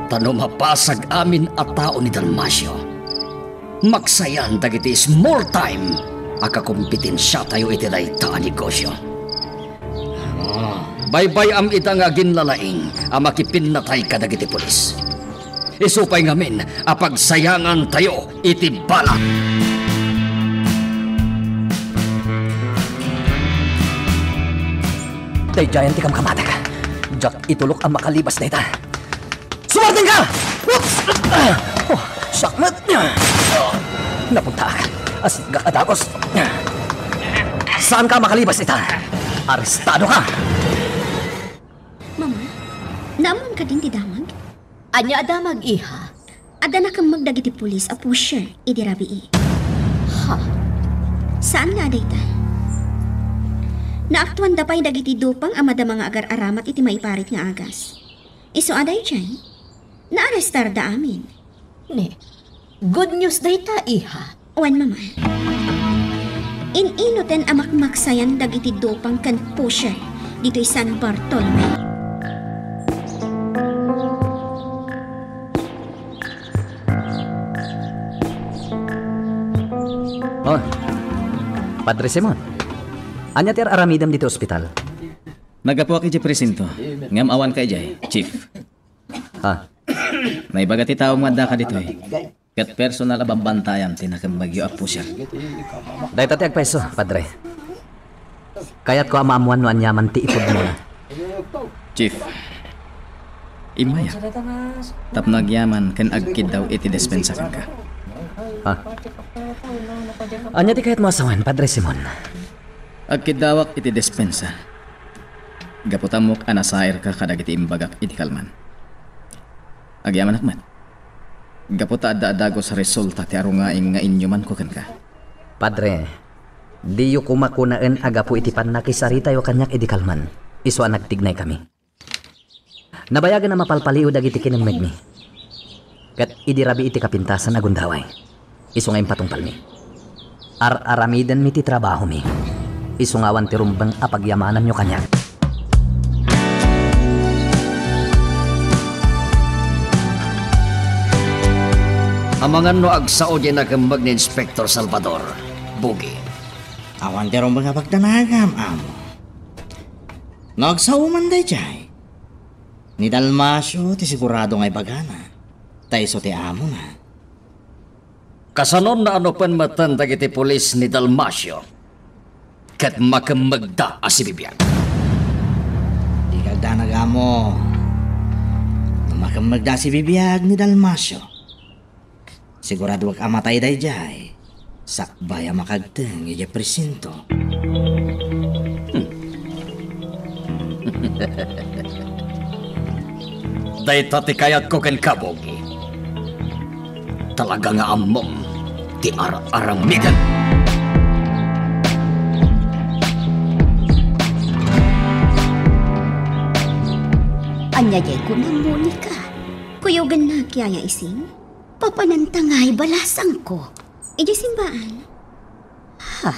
Ta no mapasag amin a tao ni Dalmacio, maksayan dagiti small time a kakompetensiatayo iti dayta a negosio. Baybay-am ida nga aginlalaing a makipinnatay kadagiti pulis. Isu pay ngamin a pagsayangantayo iti bala. Daydiayen ti kamkamatek. Diak itulok a makalibas dayta. Sumardengka! Oops! Oh, siak met! Napuntaak. Asitgak a dagus. Saanka a makalibas ita. Arestadoka! Mama, naammoan kadin ti damag? Ania a damag, iha? Adda nakemmeg dagiti pulis a pusher idi rabii. Ha? Saan nga a dayta. Naaktuanda pay dagiti dupang a madama nga agar-aramat iti maiparit nga agas. Isu a daydiay, naarestarda amin. Ne, good news dayta, iha. Wen, Mama. In-inuten a makmaksayan dagiti dupang ken pusher ditoy San Bartolome. Oh, Padre Simon, ania ti ar-aramidem ditoy ospital? Naggapuak idiay presinto, ngem awanka idiay, Chief. Ha? Naibaga ti taom nga addaka ditoy, ket personal a bambantayam ti nakemmegyo a pusher. Dayta ti agpayso, Padre. Kayatko a maammoan no aniaman ti ipudmona. Chief, immayak tapno agyaman ken agkiddaw iti despensa kenka. Ha? Ania ti kayatmo a sawen, Padre Simon? Agkiddawak iti despensa gapu ta ammok a nasairka kadagiti imbagak idi kalman. Agyamanak met gapu ta adda a dagus a resulta ti arungaing nga inyumanko kenka. Padre, diyo koma kunaen a gapu iti pannakisaritayo kaniak idi kalman, isu a nagtignaykami. Nabayagen a mapalpaliiw dagiti kinemmegmi. Ket idi rabii ti kapintasan a gundaway, isu nga impatungpalmi. Ar-aramidenmi ti trabahomi. Isu nga awan ti rumbeng a pagyamananyo kaniak. Amangan no agsao diay nakemmeg ni Inspector Salvador, Bugi. Awan ti rumbeng a pagdanagam, amo. No agsao man daydiay, ni Dalmacio ti sigurado nga ibagana, ta isu ti amona. Kasanon naanupen metten dagiti pulis ni Dalmacio ket makemmegda a sibibiag. Dika agdanag, amo. No makemmegda a sibibiag ni Dalmacio, siguradoak a matay daydiay sakbay a makagteng idiay presinto. Hmm. Dayta ti kayatko kenka, Bugi. Talaga nga ammom ti ar-aramidem. Ania diay kunam, Monica? Kuyogennak, Yaya Ising? Papananta ngay balasangko. Idiay simbaan. Ha?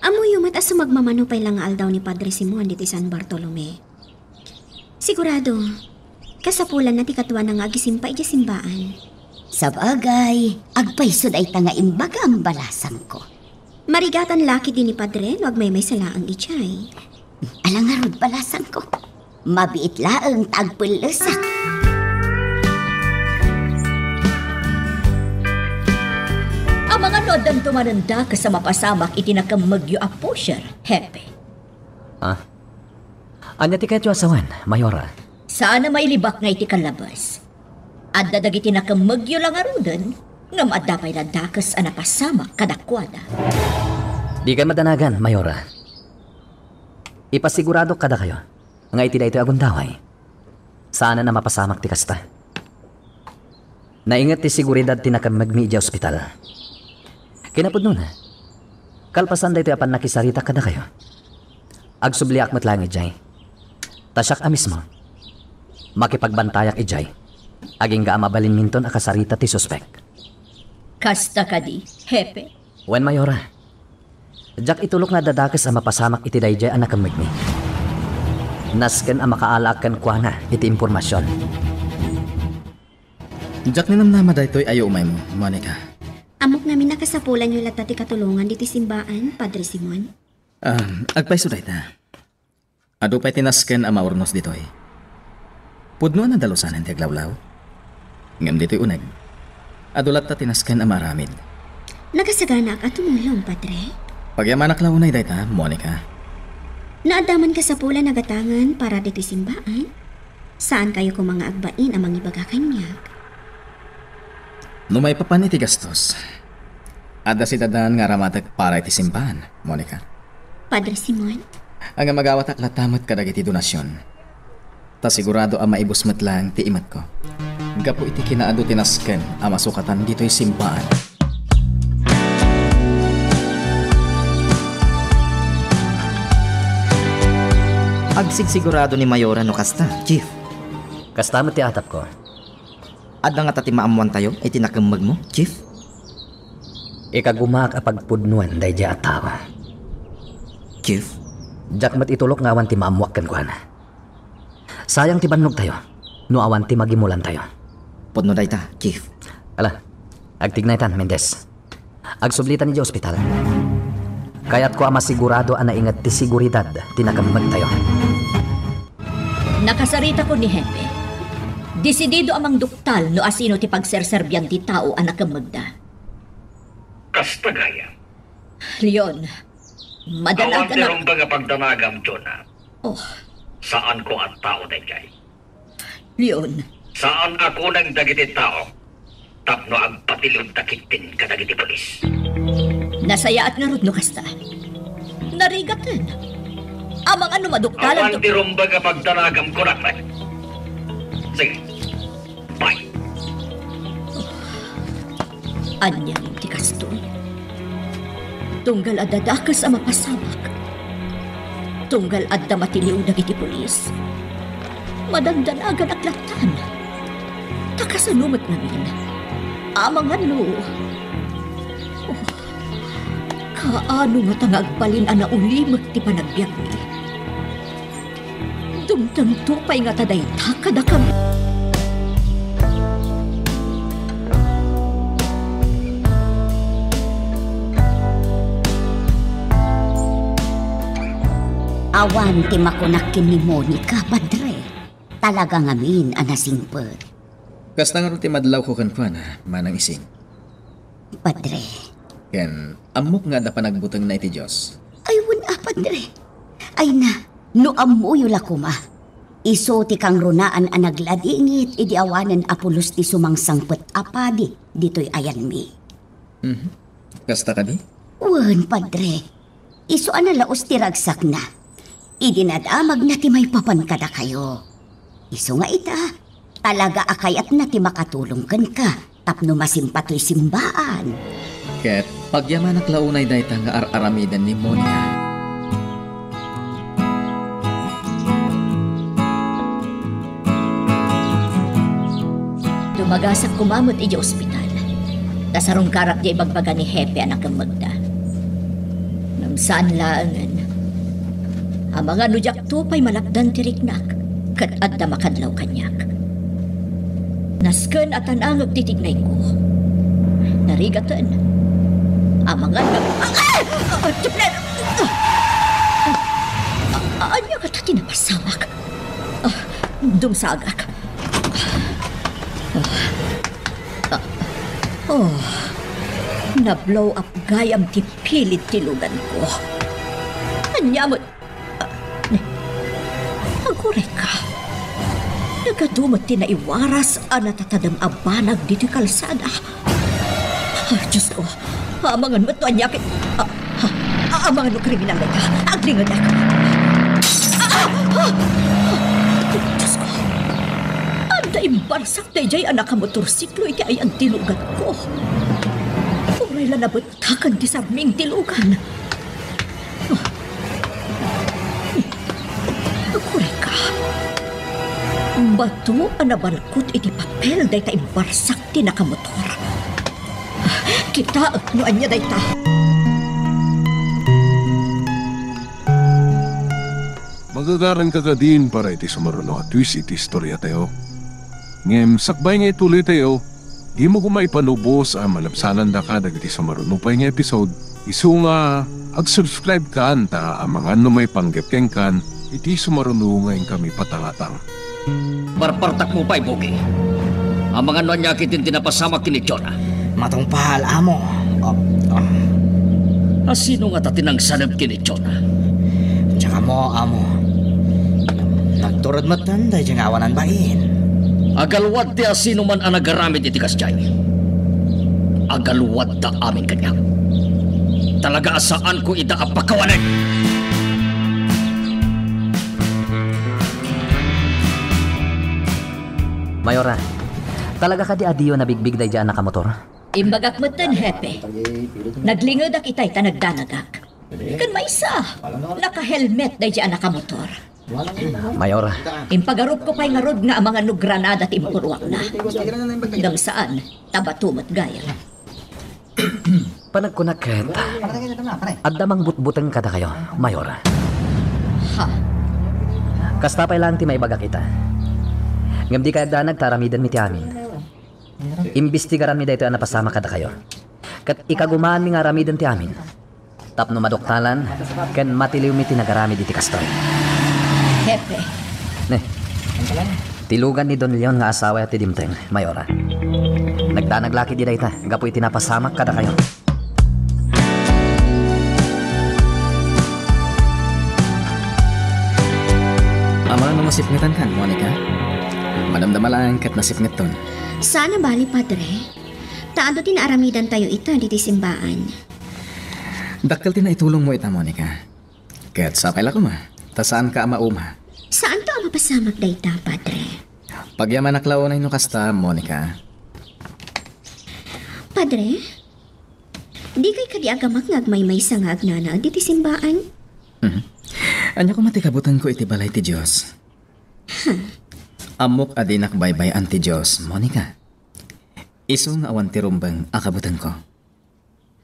Ammoyo met a sumagmamano pay la nga aldaw ni Padre Simon ditoy San Bartolome. Sigurado, kasapulanna ti kaduana nga agisimpa idiay simbaan. Sabagay, agpayso dayta nga imbagam, balasangko. Marigatan la ketdi ni Padre no agmaymaysa laeng idiay. Ala ngarud, balasangko. Mabiit laeng ta agpellesak. Amangan no addanto manen dakes a mapasamak iti nakemmegyo a pusher, Hepe. Ah? Ania ti kayatyo a sawen, Mayora? Saan a mailibak nga iti kallabes. Adda dagiti nakemmegyo la ngaruden, ngem adda pay la dakes a napasamak kadakuada. Dikay madanagan, Mayora. Ipasiguradok kadakayo nga iti daytoy a gundaway, saanen a mapasamak ti kasta. Nainget ti seguridad ti nakemmegmi idiay ospital. Kinapudnona, kalpasan daytoy a pannakisaritak kadakayo, agsubliak met laeng idiay. Ta siak a mismo, makipagbantayak idiay, agingga a mabalinminton a kasarita ti suspek. Kasta kadi, Hepe? Wen, Mayora. Diak itulok nga adda dakes a mapasamak iti daydiay a nakemmegmi. Nasken a makaalaak kenkuana iti impormasion. Diak ninamnama daytoy a umaymo, Monica. Ammok ngamin a kasapulanyo latta ti katulongan ditoy simbaan, Padre Simon. Ah, agpayso dayta. Adu pay ti nasken a maurnos ditoy. Pudno a nadalusanen ti aglawlaw. Ngem ditoy uneg, adu latta ti nasken a maaramid. Nakasaganaak a tumulong, Padre. Pagyamanak la unay dayta, Monica. No adda man kasapulan a gatangen para ditoy simbaan, saankayo koma nga agbain a mangibaga kaniak. No maipapan iti gastos, adda sidadan nga aramatek para iti simbaan, Monica. Padre Simon? Ngem agawatak latta met kadagiti donasion. Ta sigurado a maibus met laeng ti imetko. Gapu iti kinaadu ti nasken a masukatan ditoy simbaan. Agsigsigurado ni Mayora no kasta, Chief. Kasta met ti atapko. Adda ngata ti maammoantayo iti nakemmegmo, Chief? Ikagumaak a pagpudnoen daydiay a tao. Chief? Diak met itulok nga awan ti maammoak kenkuana. Sayang ti bannogtayo no awan ti magimulantayo. Pudno dayta, Chief. Ala, agtignaytan, Mendez. Agsublitan idiay ospital. Kayatko a masigurado a nainget ti seguridad ti nakemmegtayo. Nakasaritakon ni Hepe. Desidido a mangduktal no asino ti pagserserbian ti tao a nakemmegda. Kasta gayam. Leon, madanagan a rumbeng a pagdanagam, Jonah. Oh. Saanko a tao daydiay. Leon. Saan a kuneng dagiti tao tapno agpatiliwda ketdin kadagiti pulis. Nasayaat ngarud no kasta. Narigaten. Amangan no maduktalan. Awan ti rumbeng a pagdanagam, kunak met. Sige. Bye. Ania ti kastoy? Tunggal adda dakes a mapasamak. Tunggal adda matiliw dagiti pulis. Madandanaganak lattan. Ta kasano met ngamin? Amangan no. Oh, kaano ngata nga agbalin a naulimek ti panagbiagmi? Dumtengto pay ngata dayta kadakami. Awan ti makunak ken ni Monica, Padre. Talaga ngamin a nasingpet. Kasta ngarud ti madlawko kenkuana, Manang Ising. Padre. Ken ammok nga adda panagbutengna iti Dios. Ay, wen a, Padre. Ay na, no ammoyo la koma. Isu ti kangrunaan a nagladingit idi awanen a pulos ti sumangsangpet a padi ditoy ayanmi. Mhm. Kasta kadi? Wen, Padre. Isu a nalaus ti ragsakna. Idi nadamagna ti maipapan kadakayo. Isu nga ita, talaga a kayatna ti makatulong kenka tapno masimpatoy simbaan. Ket pagyamanak la unay dayta nga ar-aramiden ni Monica. Dumagasak koma met idiay ospital. Ta sarungkarak diay ibagbaga ni Hepe a nakemmegda. Ngem saan laengen. Amangan no diakto pay malapdan ti riknak, ket adda makadlaw kaniak. Nasken a tan-angek ti tignayko. Narigaten. Amangan no, ah, ah, ah, ah, ah, ania ngata ti napasamak? Ah, dumsagak. Ah, ah, oh, na-blow up gayam ti pilid ti luganko. Ania met? Ah, aguray ka. Nagadu met ti naiwaras a natatadem a banag ditoy kalsada. Ah, Diosko, amangan met no ania ket, ah, ah, ah, amangan no kriminal dayta. Aglingedak. Ah, ah, ah, ah, Diosko, adda imbarsak daydiay a nakamotorsiklo iti ayan ti luganko. Uray la nabetkakan ti sarming ti lugan. Ah, aguray ka. Bato a nabalkot iti papel dayta imbarsak ti nakamotor. Kitaek no ania dayta. Magagaranka kadin para iti sumaruno a twist iti istoriatayo. Ngem sakbay nga ituloytayo, Dimo koma ipanubos a malabsanandaka dagiti sumaruno pay nga episode, isu nga ag-subscribe kan ta amangan no maipanggep kenkan iti sumaruno nga inkami patangatang. Parpartakmo pay, Buki. Amangan no ania ketdin ti napasamak ken ni Jonah? Matungpal, amo. Oh, oh. Asino ngata ti nangsaneb ken ni Jonah? Diak ammo, amo. Nagturod metten daydiay nga awanan bain. Agalwad ti asinoman a nagaramid iti kasdiay. Agalwadda amin kaniak. Talaga a saanko ida a pakawanen. Mayora, talaga kadi a diyo nabigbig daydiay a nakamotor? Imbagak metten, Hepe. Naglingedak itay ta nagdanagak. Ken maysa, naka-helmet daydiay a nakamotor. Mayora. Impagarupko pay ngarud nga amangan no granada ti impuruakna. Ngem saan, ta bato met gayam. Panagkunak ket, adda mangbutbuteng kadakayo, Mayora. Ha? Kasta pay laeng ti maibagak ita. Ngem dikay agdanag ta aramidenmi ti amin. Imbestigaranmi daytoy a napasamak kadakayo. Ket ikagumaanmi nga aramiden ti amin. Tapno maduktalan ken matiliwmi ti nagaramid iti kastoy. Hepe. Ne. Ti lugan ni Don Leon nga asawa ti dimteng, Mayora. Nagdanag la ketdi dayta gapu iti napasamak kadakayo. Amangan no masipngetankan, Monica? Madamdama laeng ket nasipngetton. Saan a bali, Padre. Ta adu ti naaramidantayo ita ditoy simbaan. Dakkel ti naitulongmo ita, Monica. Ket sapay la koma, ta saanka a mauma. Saanto a mapasamak dayta, Padre. Pagyamanak la unay no kasta, Monica. Padre, dikay kadi agamak nga agmaymaysa nga agnanaed iti simbaan? Mhm. Ania koma ti kabutengko iti balay ti Dios? Huh. Ammok a dinak baybay-an ti Dios, Monica. Isu nga awan ti rumbeng a kabutengko.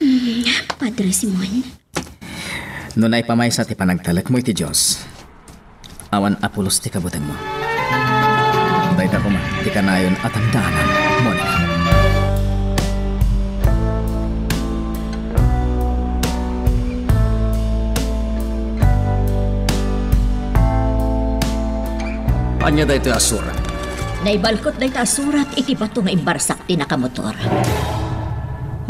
Hmm, Padre Simon. No naipamaysa ti panagtalekmo iti Dios, awan a pulos ti kabutengmo. Dayta koma ti kanayon a tangdaanan, Monica. Ania daytoy a surat? Naibalkot dayta a surat iti bato nga imbarsak ti nakamotor.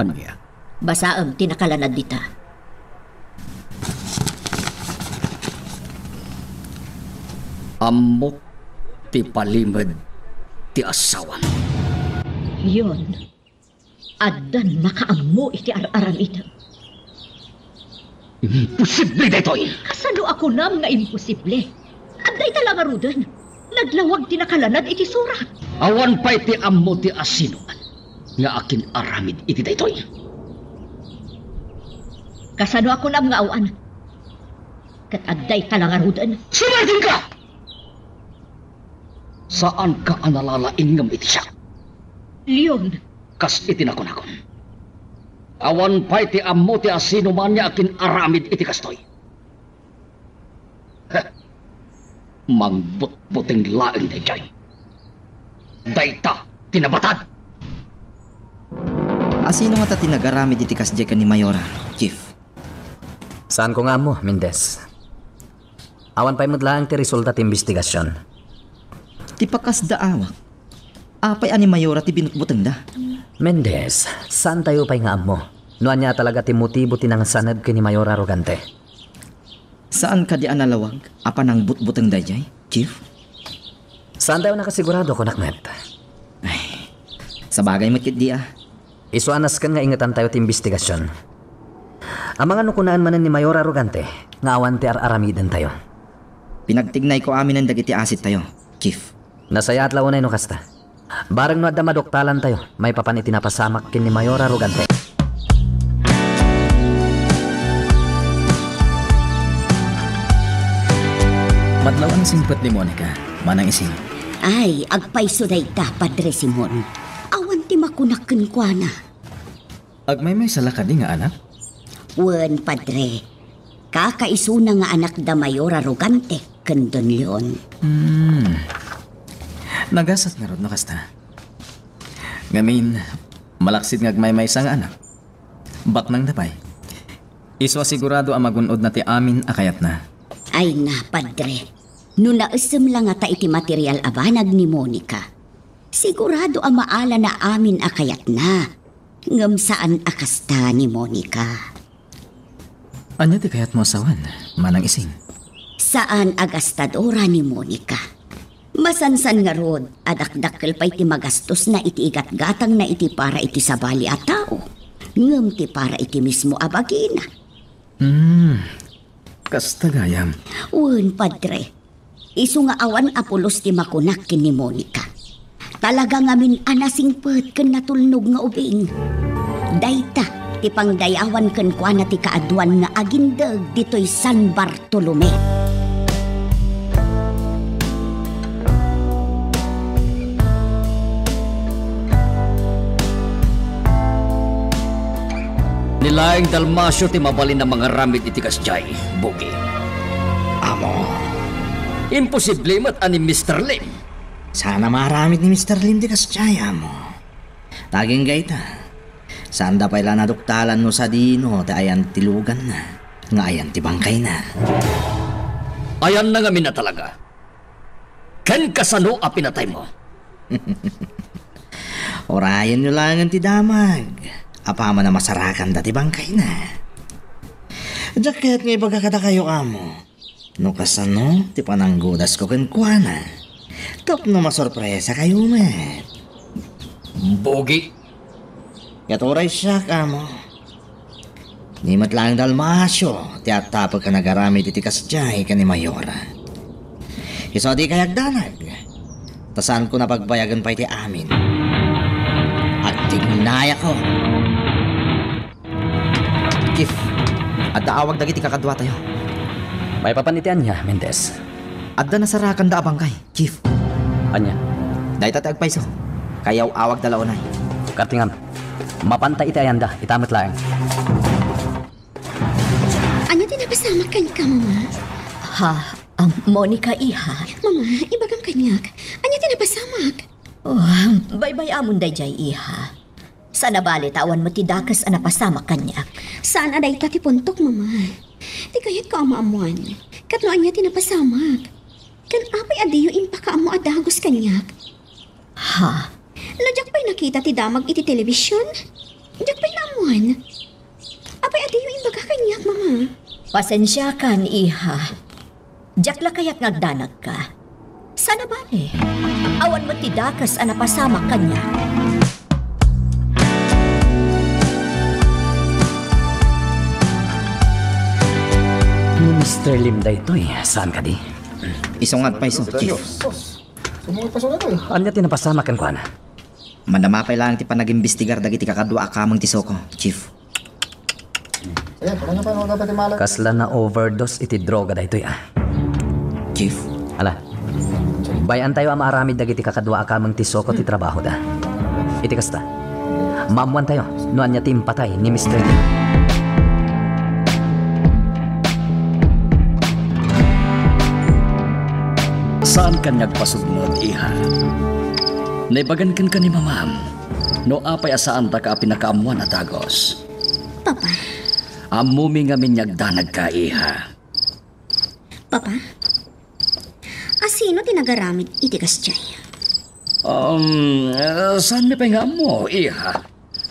Ania? Basaem ti nakalanad dita. Ammok ti palimed ti asawam. Yon, addan makaammo iti ar-aramidem. Imposible daytoy! Kasano a kunam nga imposible? Adda ita la ngaruden. Naglawag ti nakalanad iti surat. Awan pay ti ammo ti asinoman nga akin-aramid iti daytoy. Kasano a kunam nga awan? Ket adda ita la ngaruden. Sumartingka! Saanka a nalalaingngem iti siak. Leon. Kas iti nakunakon. Awan pay ti ammo ti asinoman nga akin-aramid iti kastoy. Heh. Mangbutbuteng laeng daydiay. Dayta ti nabatad. Asino ngata ti nagaramid iti kasdiay ken ni Mayora, Chief? Saanko nga ammo, Mendez. Awan pay met laeng ti resulta ti imbestigasion. Ti pakasdaawak, apay a ni Mayora ti binutbutengda? Mendez, saantayo pay nga ammo no ania talaga ti motibo ti nangsaneb ken ni Mayora Arrogante. Saan kadi a nalawag a panangbutbuteng daydiay, Chief? Saantayo nakasigurado, kunak met. Ay, sabagay met ketdi a. Isu a nasken nga ingetantayo ti imbestigasion. Amangan no kunaen manen ni Mayor Arrogante nga awan ti ar-aramidentayo. Pinagtignayko aminen dagiti asittayo, Chief. Nasayaat la unay no kasta. Bareng no adda maduktalantayo maipapan iti napasamak ken ni Mayor Arrogante. Madlaw a nasingpet ni Monica, Manang Ising. Ay, agpayso dayta, Padre Simon. Awan ti makunak kenkuana. Agmaymaysa la kadi nga anak? Wen, Padre. Kakaisuna nga anak da Mayor Arrogante ken Don Leon. Hmm. Nagasat ngarud no kasta. Ngamin, malaksid nga agmaymaysa nga anak. Baknangda pay. Isu a sigurado a magun-odna ti amin a kayatna. Ay na, Padre. No naisem la ngata iti material a banag ni Monica, sigurado a maalana amin a kayatna. Ngem saan a kasta ni Monica. Ania ti kayatmo a sawen, Manang Ising? Saan a gastadora ni Monica. Masansan ngarud a dakdakkel pay ti magastosna iti igatgatangna iti para iti sabali a tao, ngem ti para iti mismo a bagina. Hmm, kasta gayam. Wen, Padre. Isu nga awan a pulos ti makunak ken ni Monica. Talaga ngamin a nasingpet ken natulnog nga ubing. Dayta ti pangdayawan kenkuana ti kaaduan nga agindeg ditoy San Bartolome. Ni laeng Dalmacio ti mabalin a mangaramid iti kasdiay, Bugi. Amo. Imposible met a ni Mister Lim. Saan a maaramid ni Mister Lim ti kasdiay, Amo. Ta agingga ita, saanda pay la naduktalan no sadino ti ayan ti luganna, nga ayan ti bangkayna. Ayanna ngamin a talaga. Ken kasano a pinataymo? Urayenyo laengen ti damag. Apaman a masarakanda ti bangkayna. Diak kayat nga ibaga kadakayo, Amo, no kasano ti pananggudasko kenkuana. Tapno masorpresakayo met. Bugi. Ket uray siak, Amo. Ni met laeng Dalmacio ti attapek a nagaramid iti kasdiay ken ni Mayora. Isu a dikay agdanag, ta saanko a pagbayagen pay ti amin. Agtignayakon. Chief, adda awag dagiti kakaduatayo. Maipapan iti ania, Mendez? Adda nasarakanda a bangkay, Chief. Ania? Dayta ti agpayso. Kayaw-awagda la unay. Kartingam. Mapanta iti ayanda, ita met laeng. Ania ti napasamak kenka, Mama? Ha? Am, Monica, iha? Mama, ibagam kaniak. Ania ti napasamak? Oh, baybay-amon daydiay, iha. Saan a bale ta awan met ti dakes a napasamak kaniak. Saan a dayta ti puntok, Mama. Ti kayatko a maammuan, ket no ania ti napasamak. Ken apay a diyo impakaammo a dagus kaniak? Ha? No diak pay nakita ti damag iti telebision, diak pay naammuan. Apay a diyo imbaga kaniak, Mama? Pasensiakan, iha. Diak la kayat nga agdanagka. Saan a bale. Awan met ti dakes a napasamak kaniak. Ni Mister Lim daytoy, saan kadi? Isu nga agpayso, Chief. Ania ti napasamak kenkuana? Madama pay laeng ti panagimbestigar dagiti kakadua a kameng ti SOCO, Chief. Kasla na-overdose iti droga daytoy, a. Chief. Ala. Bay-antayo a maaramid dagiti kakadua a kameng ti SOCO ti trabahoda. Iti kasta, maammuantayo no ania ti impatay ni Mister Lim. Saan kaniak pasudnod, iha. Naibagan kenka ni Mamam no apay a saandaka a pinakaammuan a dagus. Papa. Ammomi ngamin nga agdanagka, iha. Papa, a sino ti nagaramid iti kasdiay? Um, eh, saanmi pay nga ammo, iha.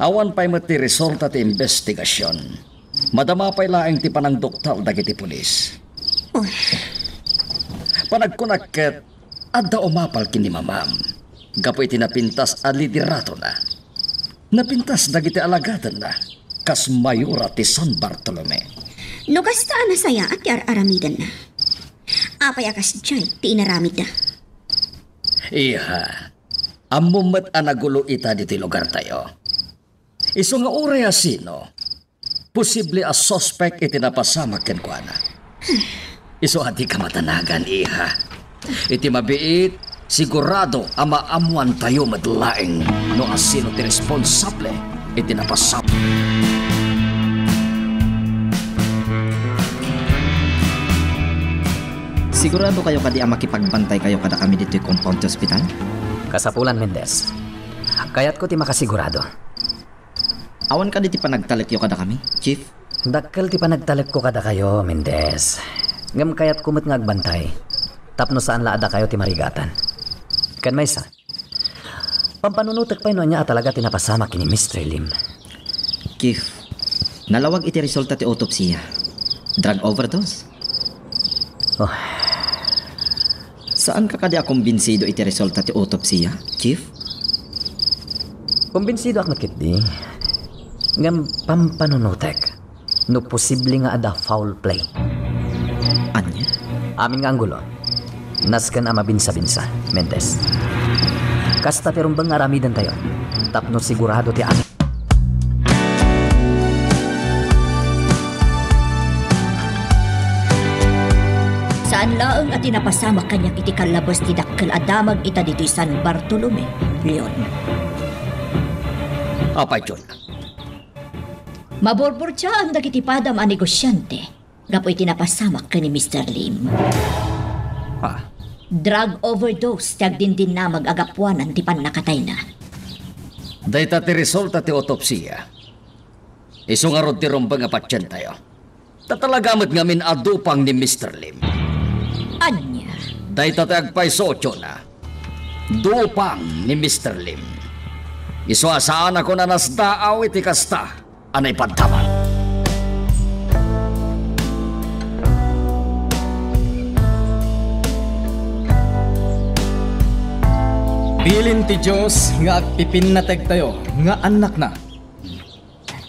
Awan pay met ti resulta ti imbestigasion. Madama pay laeng ti panangduktal dagiti pulis. Oh. Panagkunak ket, adda umapal ken ni Mamam gapu iti napintas a lideratona. Napintas dagiti alagadenna kas mayora ti San Bartolome. No kasta a nasayaat ti ar-aramidenna, apay a kasdiay ti inaramidda? Iha, ammom met a nagulo ita ditoy lugartayo. Isu nga uray a sino, posible a suspek iti napasamak kenkuana. Isu a dika madanagan, iha. Iti mabiit, sigurado a maammoantayo met laeng no asino ti responsable iti napasamak. Sigurado kayo kadi a makipagbantay kayo kadakami ditoy compound ti ospital? Kasapulan, Mendez. Kayatko ti makasigurado. Awan kadi ti panagtalekyo kadakami, Chief? Dakkel ti panagtalekko kadakayo, Mendez. Ngem kayatko met nga agbantay tapno saan la a dakayo ti marigatan. Ken maysa, pampanunotek pay no ania a talaga ti napasamak ken ni Mister Lim. Chief, nalawag iti resulta ti autopsia. Drug overdose. Oh. Saanka kadi a kumbinsido iti resulta ti autopsia, Chief? Kumbinsidoak met ketdi. Ngem pampanunotek no posible nga adda foul play. Ania? Amin nga anggulo, nasken a mabinsabinsa, Mendez. Kasta ti rumbeng nga aramidentayo tapno sigurado ti amin. Saan laeng a ti napasamak kaniak iti kallabes ti dakkel a damag ita ditoy San Bartolome, Leon. Apay, Jun? Maburburtiaen dagiti padam a negosiante gapu iti napasamak ken ni Mister Lim. Ah. Drug overdose ti agdindinnamag a gapuanan ti pannakatayna. Dayta ti resulta ti autopsia. Isu ngarud ti rumbeng a patientayo. Ta talaga met ngamin a dupang ni Mister Lim. Ania? Dayta ti agpayso, Jonah. Dupang ni Mister Lim. Isu a saan a kunana a nasdaaw iti kasta a naipaddaman. Bilin ti Dios nga agpipinnategtayo nga annakna.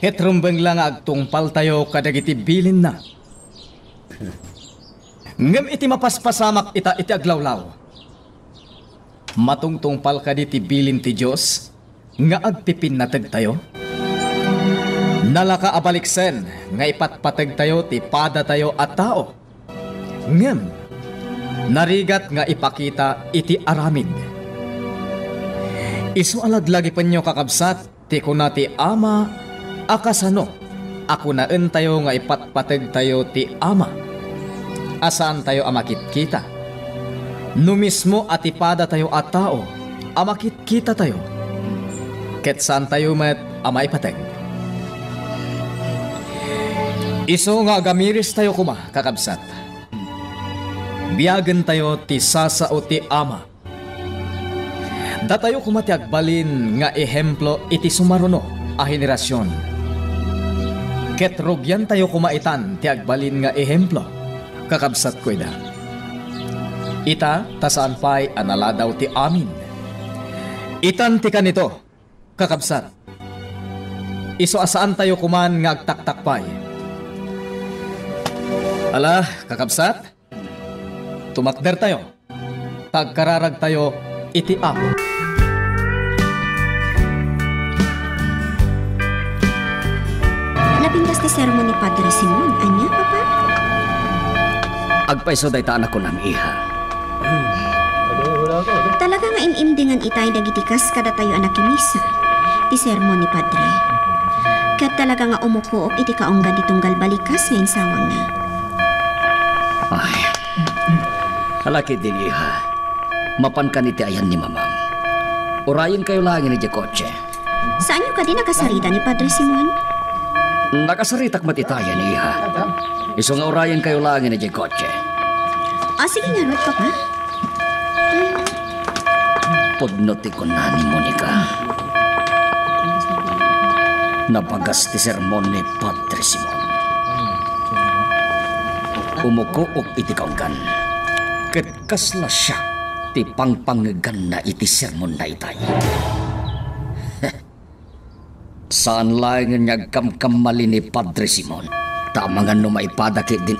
Ket rumbeng la nga agtungpaltayo kadagiti bilinna. Ngem iti mapaspasamak ita iti aglawlaw, matungtungpal kadi ti bilin ti Dios nga agpipinnategtayo? Nalaka a baliksen nga ipatpategtayo ti padatayo a tao. Ngem, narigat nga ipakita iti aramid. Isu a laglagipenyo, kakabsat, ti kuna ti Ama a kasano a kunaentayo nga ipatpategtayo ti Ama a saantayo a makitkita. No mismo a ti padatayo a tao a makitkitatayo, ket saantayo met a maipateg. Isu nga agamiristayo koma, kakabsat, biagentayo ti sasao ti Ama. Datayo koma ti agbalin nga ehemplo iti sumaruno a henerasion. Ket rugiantayo koma itan ti agbalin nga ehemplo, kakabsatko, ida. Ita, ta saan pay a naladaw ti amin. Itan ti kanito, kakabsat. Isu a saantayo koman nga agtaktakpay. Ala, kakabsat, tumakdertayo. Tagkararagtayo iti Apo. Napintas ti sermon ni Padre Simon. Ania, Papa? Agpayso dayta a nakunam, iha. Talaga nga in-imdingan itay dagiti kas kadatayo a nakimisa ti sermon ni Padre. Ket talaga nga umukook iti kaunggan ti tunggal balikas nga insawangna. Ay. Ala ketdin, iha. Mapankan iti ayan ni Mamam. Urayenkayo laengen idiay kotse. Saanyo kadi nakasarita ni Padre Simon? Nakasaritak met itayen, iha. Isu nga urayenkayo laengen idiay kotse. Ah, sige ngarud, Papa. Pudno ti kuna ni Monica. Nabagas ti sermon ni Padre Simon. Umukook iti kaunggan. Ket kasla siak ti pangpangeganna iti sermonna itay. Saan laengen nga agkamkamali ni Padre Simon, ta amangan no maipada ketdin.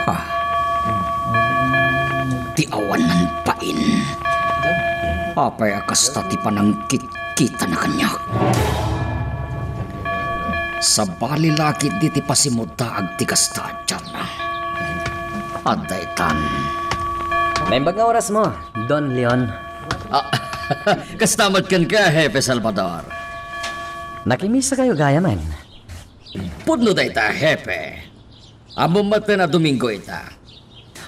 Ah. Ti awanan pain. Apay a kasta ti panangkitkitana kaniak? Sabali la ketdi ti pasimuddaag ti kasta a tiarna. Adda itan. Naimbag nga orasmo, Don Leon. Ah, kasta met kenka, Hepe Salvador. Nakimisakayo gayamen. Pudno dayta, Hepe. Ammom met a Domingo ita.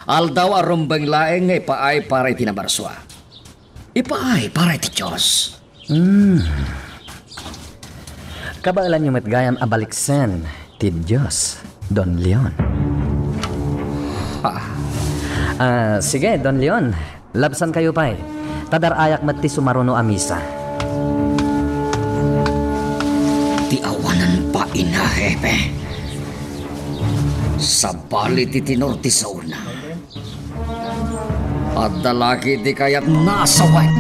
Aldaw a rumbeng laeng nga ipaay para iti namarsua. Ipaay para iti Dios. Hmm. Kabaelanyo met gayam a baliksen ti Dios, Don Leon. Ah. Ah, sige, Don Leon. Labsankayo pay. Ta dar-ayak met ti sumaruno a misa. Ti awanan pa ina, Hepe. Sabali ti tenor ti saona. Adda laki ti kayatna a sawen.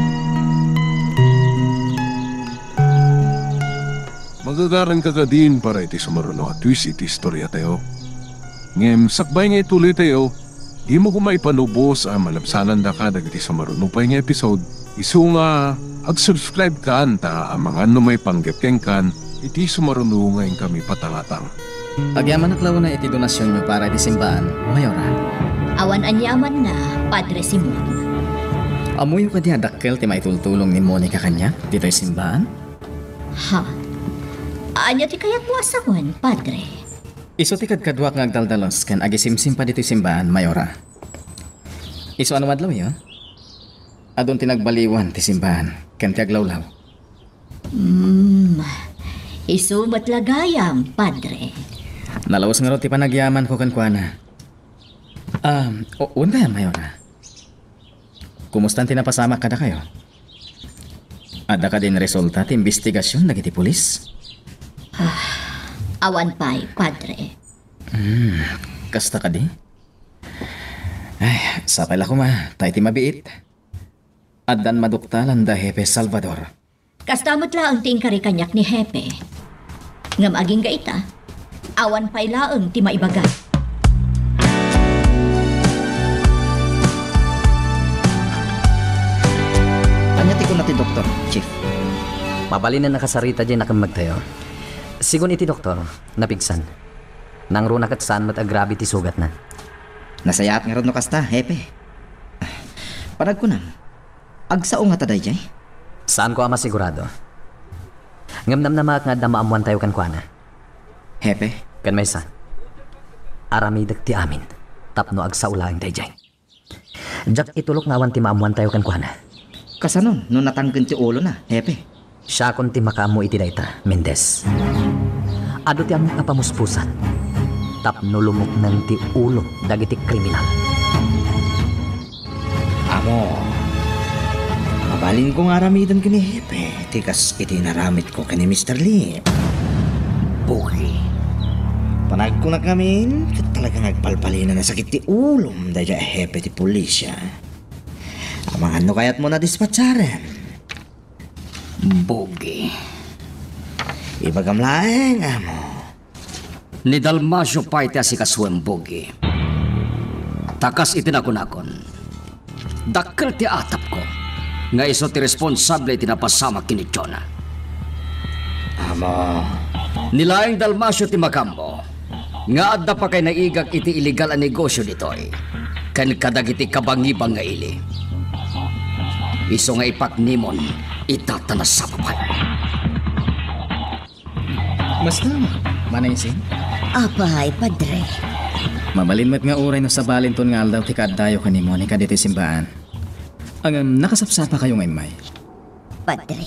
Magagaranka kadin para iti sumaruno a twist iti istoriatayo. Ngem sakbay nga ituloytayo, dimo koma ipanubos a malabsanandaka dagiti sumaruno pay nga episode. Isu nga, ag-subscribe kan ta amangan no maipanggep kenkan iti sumaruno nga inkami patangatang. Agyamanak la unay iti donasionyo para iti simbaan, Mayora. Awan aniamanna, Padre Simon. Ammoyo kadi a dakkel ti maitultulong ni Monica kaniak ditoy simbaan? Ha? Ania ti kayatmo a sawen, Padre? Isu ti kadkaduak nga agdaldalos ken agisimsimpa ditoy simbaan, Mayora. Isu a no madlawyo, adun ti nagbaliwan ti simbaan ken ti aglawlaw. Hmm, isu met la gayam, Padre. Nalaus ngarud ti panagyamanko kenkuana. Ah, o-, wen gayam, Mayora. Kumustan ti napasamak kadakayo? Adda kadin resulta ti imbestigasion dagiti pulis? Ah, awan pay, Padre. Hmm, kasta kadi? Ay, sapay la koma, ta iti mabiit, addan maduktalan da Hepe Salvador. Kasta met laeng ti inkari kaniak ni Hepe. Ngem agingga ita, awan pay laeng ti maibaga. Ania ti kuna ti doktor, Chief? Mabalinen a kasarita diay nakemmegtayo. Sigun iti doktor, napigsan. Nangruna ket saan met a grabe ti sugatna. Nasayaat ngarud no kasta, Hepe. Panagkunam, agsao ngata daydiay? Saanko a masigurado. Ngem namnamaak nga adda maammoantayo kenkuana. Hepe? Ken maysa, aramidek ti amin tapno agsao laeng daydiay. Diak itulok nga awan ti maammoantayo kenkuana. Kasanon no natangken ti ulona, Hepe? Siakon ti makaammo iti dayta, Mendez. Adu ti ammok a pamuspusan tapno lumukneng ti ulo dagiti kriminal. Amo, mabalinko nga aramiden ken ni Hepe ti kas iti inaramidko ken ni Mister Lim. Bugi. Panagkunak ngamin, ket talaga nga agbalbalinan a sakit ti ulom daydiay a hepe ti pulisya. Amangan no kayatmo na dispatcharen. Bugi. Ibagam laeng, amo. Ni Dalmacio pay ti asikasuem, Bugi. Ta kas iti nakunakon, dakkel ti atapko nga isu ti responsable iti napasamak ken ni Jonah. Amo, ni laeng Dalmacio ti makaammo nga adda pakainaigak iti illegal a negosio ditoy ken kadagiti kabangibang nga ili. Isu nga ipaknimon ita ta nasapa pay. Basta, Manang Ising? Apay, Padre. Mabalin met nga uray no sabalinton nga aldaw ti kaaddayo ken ni Monica ditoy simbaan. Ngem, nakasapsapakayo nga immay? Padre.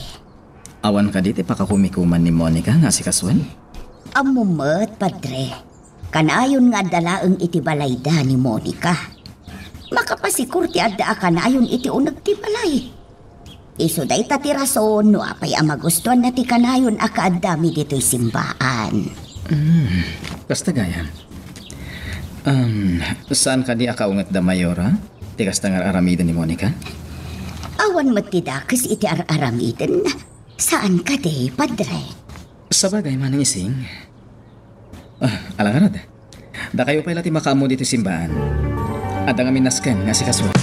Awan kadi ti pakakumikuman ni Monica nga asikasuen? Ammo met, Padre. Kanayon nga adda laeng iti balayda ni Monica. Makapasikor ti adda a kanayon iti uneg ti balay. Isu dayta ti rason no apay a magustuanna ti kanayon a kaaddami ditoy simbaan. Hmm, kasta gayam. Um, saan kadi a kaungetda, Mayora? Ti kasta nga ar-aramiden ni Monica? Awan met ti dakes iti ar-aramiden. Saan kadi, Padre? Sabagay, Manang Ising. Ah, ala ngarud. Dakayo pay la ti makaammo ditoy simbaan. Adda ngamin nasken nga asikasuan.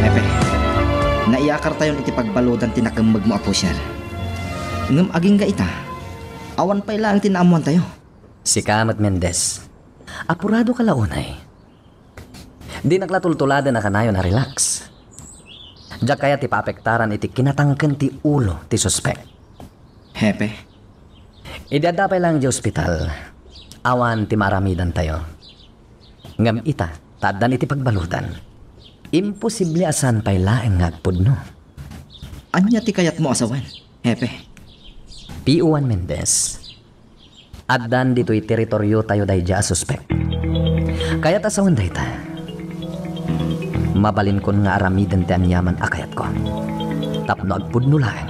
Hepe, naiyakartayon iti pagbaludan ti nakemmegmo a pusher. Ngem agingga ita, awan pay laeng ti naammoantayo. Sika met, Mendez. Apuradoka la unay. Dinak la tultuladen a kanayon a relax. Diak kayat ti paapektaran iti kinatangken ti ulo ti suspek. Hepe? Idi adda pay laeng idiay ospital, awan ti maaramidantayo. Ngem ita, ta addan iti pagbaludan. Imposible a saan pay laeng nga agpudno. Ania ti kayatmo a sawen, Hepe? P O one Mendez, addan ditoy teritoriotayo daydiay a suspek. Kayat a sawen dayta. Mabalinkon nga aramiden ti aniaman a kayatko. Tapno agpudno laeng,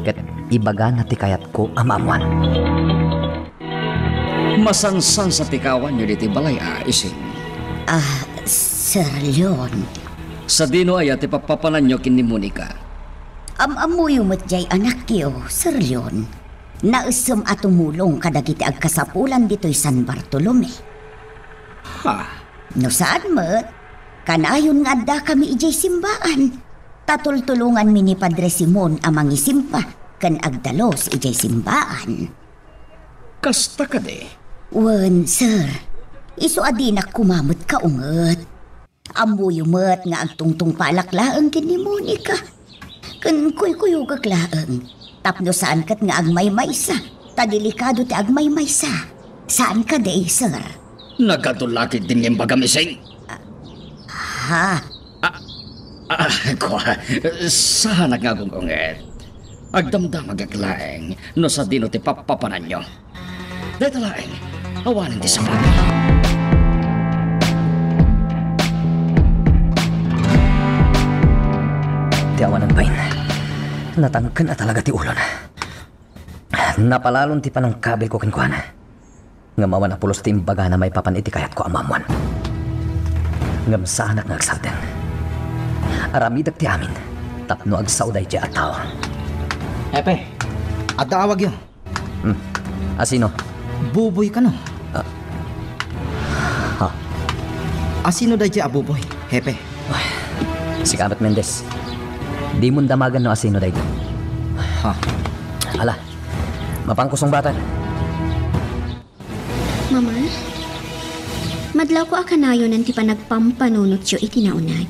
ket ibagana ti kayatko a maammoan. Masansansa ti kawanyo ditoy balay a, Ising? Ah, Sir Leon. Sadino aya ti pappapananyo ken ni Monica? Am-ammoyo met jay anakyo, Sir Leon. Naessem a tumulong kadagiti agkasapulan ditoy San Bartolome. Ha? No saan met, kanayon nga addakami idiay simbaan. Ta tultulonganmi ni Padre Simon a mangisimpa ken agdalus idiay simbaan. Kasta kadi? Wen, sir. Isu a dinak koma met kaunget. Ammoyo met nga agtungtungpalak laeng ken ni Monica. Ken kuykuyogak laeng. Tapno saan ket nga agmaymaysa. Ta delikado ti agmaymaysa. Saan kadi, sir? Nagadu la ketdin nga imbagam, Ising? Ha? Ah, ah, kua, saanak nga agung-unget. Agdamdamagak laeng no sadino ti pappapananyo. Dayta laeng, awanen ti sapat. Ti awanen pay, natangken a talaga ti ulona. Napalalon ti panangkabilko kenkuana. Ngem awan a pulos ti imbagana maipapan iti kayatko a maammoan. Ngem saanak nga agsardeng. Aramidek ti amin tapno agsao daydiay a tao. Hepe, adda awagyo. Hmm. Asino? Buboy kano? Ah. Ha? Asino daydiay a Buboy, Hepe? Sika met, Mendez. Dimon damagen no asino daydiay. Ha? Ala, mapanko sungbatan. Mama, madlawko a kanayonan ti panagpampanunotyo iti naunag.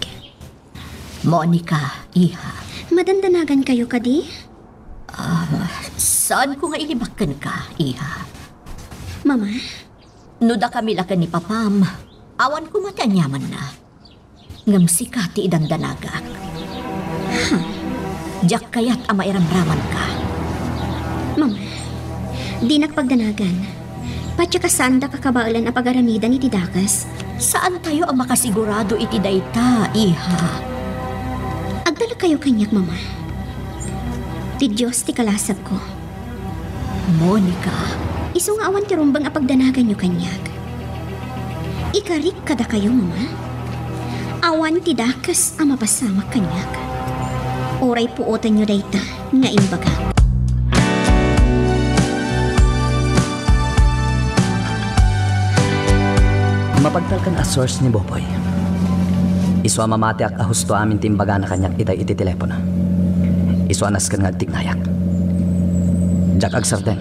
Monica, iha. Madandanagankayo kadi? Ah, saanko nga ilibak kenka, iha. Mama? No dakami la ken ni Papam, awan koma ti aniamanna. Ngem sika ti idandanagak. Ha? Diak kayat a mairamramanka. Mama, dinak pagdanagan. Patiek a saanda kakabaelan a pagaramidan iti dakes. Saantayo a makasigurado iti dayta, iha. Agtalekkayo kaniak, Mama. Ti Dios ti kalasagko. Monica. Isu nga awan ti rumbeng a pagdanaganyo kaniak. Ikarik kadakayo, Mama. Awan ti dakes a mapasamak kaniak. Uray puotenyo dayta nga imbagak. Mapagtalkan a source ni Boboy. Isu a mamatiak a husto amin ti imbagana kaniak itay iti telepono. Isu a nasken nga agtignayak. Diak agsardeng.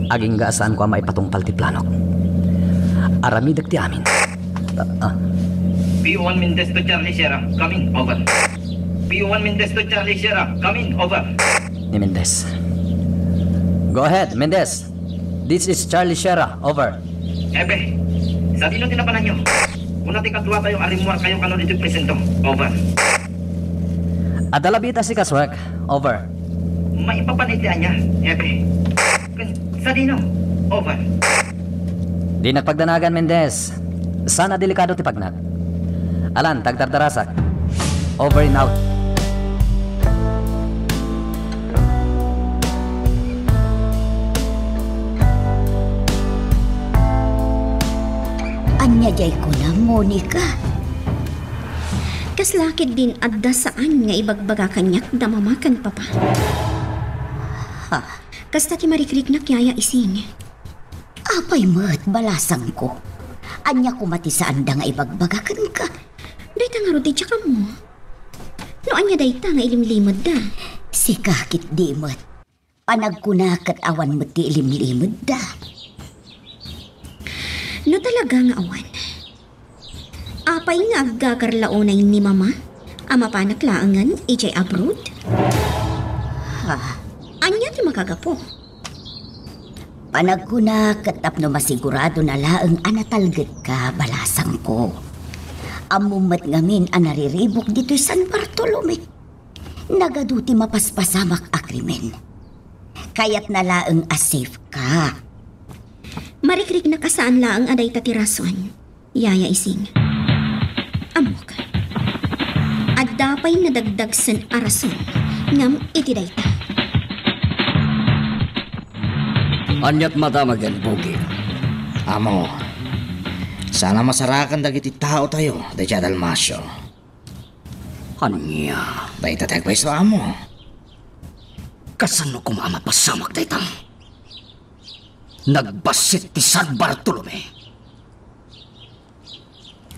Agingga a saanko a maipatungpal ti planok. Aramidek ti amin. Ah, ah. P O one Mendez to Charlie Sierra, coming, over. P O one Mendez to Charlie Sierra, coming, over. Ni Mendez. Go ahead, Mendez. This is Charlie Sierra, over. Hepe, sadino ti napananyo? Kuna ti kaduatayo a rimmuarkayo kano ditoy presinto, over. Adda labi ta sika, Swek, over. Maipapan iti ania, Hepe? Ken sadino? Over. Dinak pagdanagan, Mendez. Saan a delikado ti pagnak. Alan, tagdardarasak. Over and out. Ania diay kuna, Monica? Kasla ketdin adda saan nga ibagbaga kaniak da Mama ken Papa. Ha? Kasta ti marikriknak yaya, Ising. Apay met, balasangko? Ania koma ti saanda nga ibagbaga kenka? Dayta ngarud ti diak ammo. No ania dayta nga ilimlimedda? Sika ketdi met. Panagkuna ket awan met ti ilimlimedda. No talaga nga awan, apay nga aggagarla unay ni Mama a mapanak laengen idiay abroad? Ha? Ania ti makagapu? Panagkuna ket tapno masigurado na laeng a natalgedka, balasangko. Ammom met ngamin a nariribuk ditoy San Bartolome. Nagadu ti mapaspasamak a krimen. Kayatna laeng a safe ka. Marikriknak a saan laeng a dayta ti rason. Yaya Ising. Ammok. Adda pay nadagdagsen a rason ngem iti dayta. Aniat madamagen, Bugi? Amo, saan a masarakan dagiti taotayo daydiay Dalmacio. Ania? Dayta ti agpayso, amo. Kasano koma a mapasamak dayta? Nagbassit ti San Bartolome.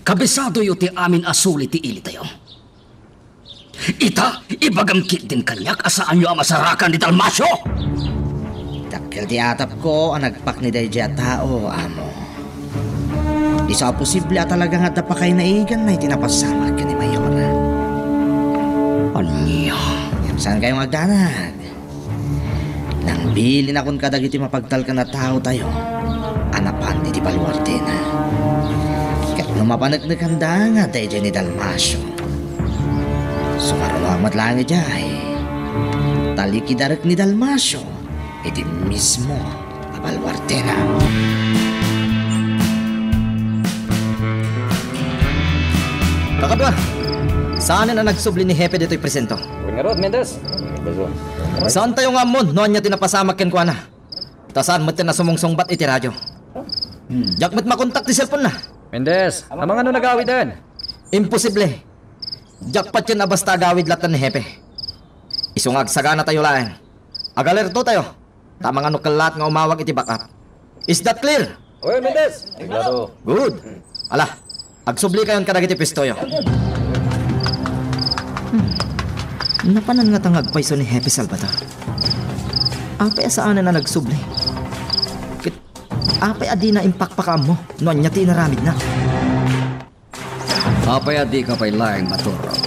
Kabisadoyo ti amin a suli ti ilitayo. Ita, ibagam ketdin kaniak a saanyo a masarakan ni Dalmacio! Dakkel ti atapko a nagpakni daydiay a tao, amo. Isu a posible a talaga nga adda pakaynaiganna iti napasamak ken ni Mayor. Ania? Ngem saankayo nga agdanag. Nangbilinakon kadagiti mapagtalkan a taotayo a napan iti baluardena. Ket no mapaneknekanda nga daydiay ni Dalmacio, sumarunoak met laeng idiay. Talikidarek ni Dalmacio iti mismo a baluardena. Kakadua, saanen a nagsubli ni Hepe ditoy presinto? Wen ngarud, Mendez. Saantayo nga ammon no ania ti napasamak kenkuana. Ta saan met a sumungsungbat iti radio. Diak met makontak ti cellphone-na. Mendez, amangan no nagawiden? Imposible. Diak patien a basta agawid latta ni Hepe. Isu nga agsaganatayo laeng. Agalertotayo. Ta amangan no kellaat nga umawag iti backup. Is that clear? Oy, Mendez! Sigurado. Good. Ala, agsublikayon kadagiti puestoyo. Hmm. Napanan ngata nga agpayso ni Hepe Salvador. Apay a saanen a nagsubli? Ket apay a dina impakpakaammo no ania ti inaramidna? Apay a dika pay laeng maturog?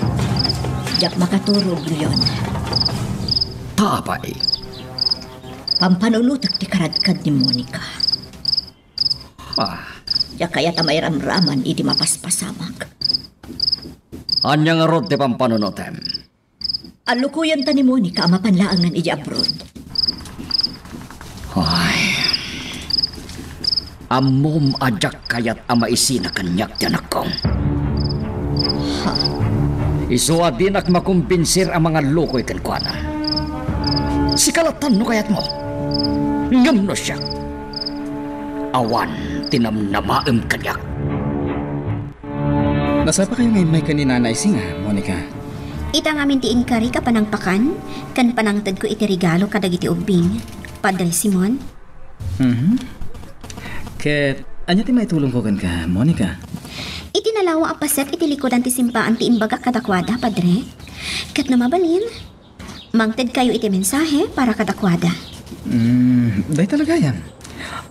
Diak makaturog, Leon. Ta apay? Pampanunotek ti karadkad ni Monica. Ah. Diak kayat a mairamraman iti mapaspasamak. Ania ngarud ti pampanunotem? Allukoyenta ni Monica a mapan laengen idiay abroad. Ay. Ammom a diak kayat a maisina kaniak ti anakko. Ha? Isu a dinak makombinsir a mangallukoy kenkuana. Sika lattan no kayatmo. Ngem no siak, awan ti namnamaem kaniak. Nasapakayo nga immay ken ni Nanay Singa, Monica? Ita ngamin ti inkarik a panangpakan ken panangtedko iti regalo kadagiti ubbing, Padre Simon. Mhm. Ket ania ti maitulongko kenka, Monica? Iti nalawa a paset iti likudan ti simbaan ti imbagak kadakuada, Padre. Ket no mabalin, mangtedkayo iti mensahe para kadakuada. Mm, dayta la gayam.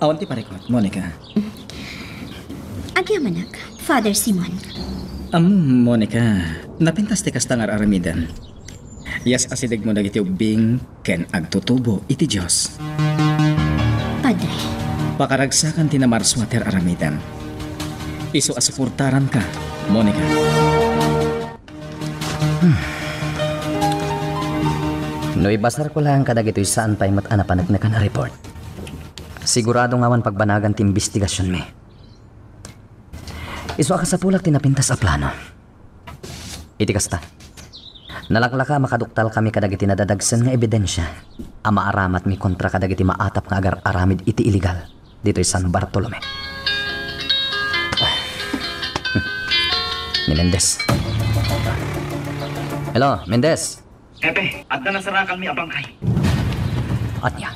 Awan ti parikut, Monica. Agyamanak, Father Simon. Am, Monica, napintas ti kasta nga ar-aramidem. Yes, asidegmo dagiti ubbing ken agtutubo iti Dios. Padre. Pakaragsakan ti namarsua ti ar-aramidem. Isu a suportaranka, Monica. Hmm. No ibasarko laeng kadagitoy saan pay met a napaneknekan a report, sigurado nga awan pagbanagan ti imbestigasionmi. Isu a kasapulak ti napintas a plano. Iti kasta, nalaklaka a makaduktalkami kadagiti nadadagsen nga ebidensia a maaramatmi kontra kadagiti maatap nga agar-aramid iti iligal ditoy San Bartolome. Ni Mendez. Hello, Mendez. Hepe, adda nasarakanmi a bangkay. Ania?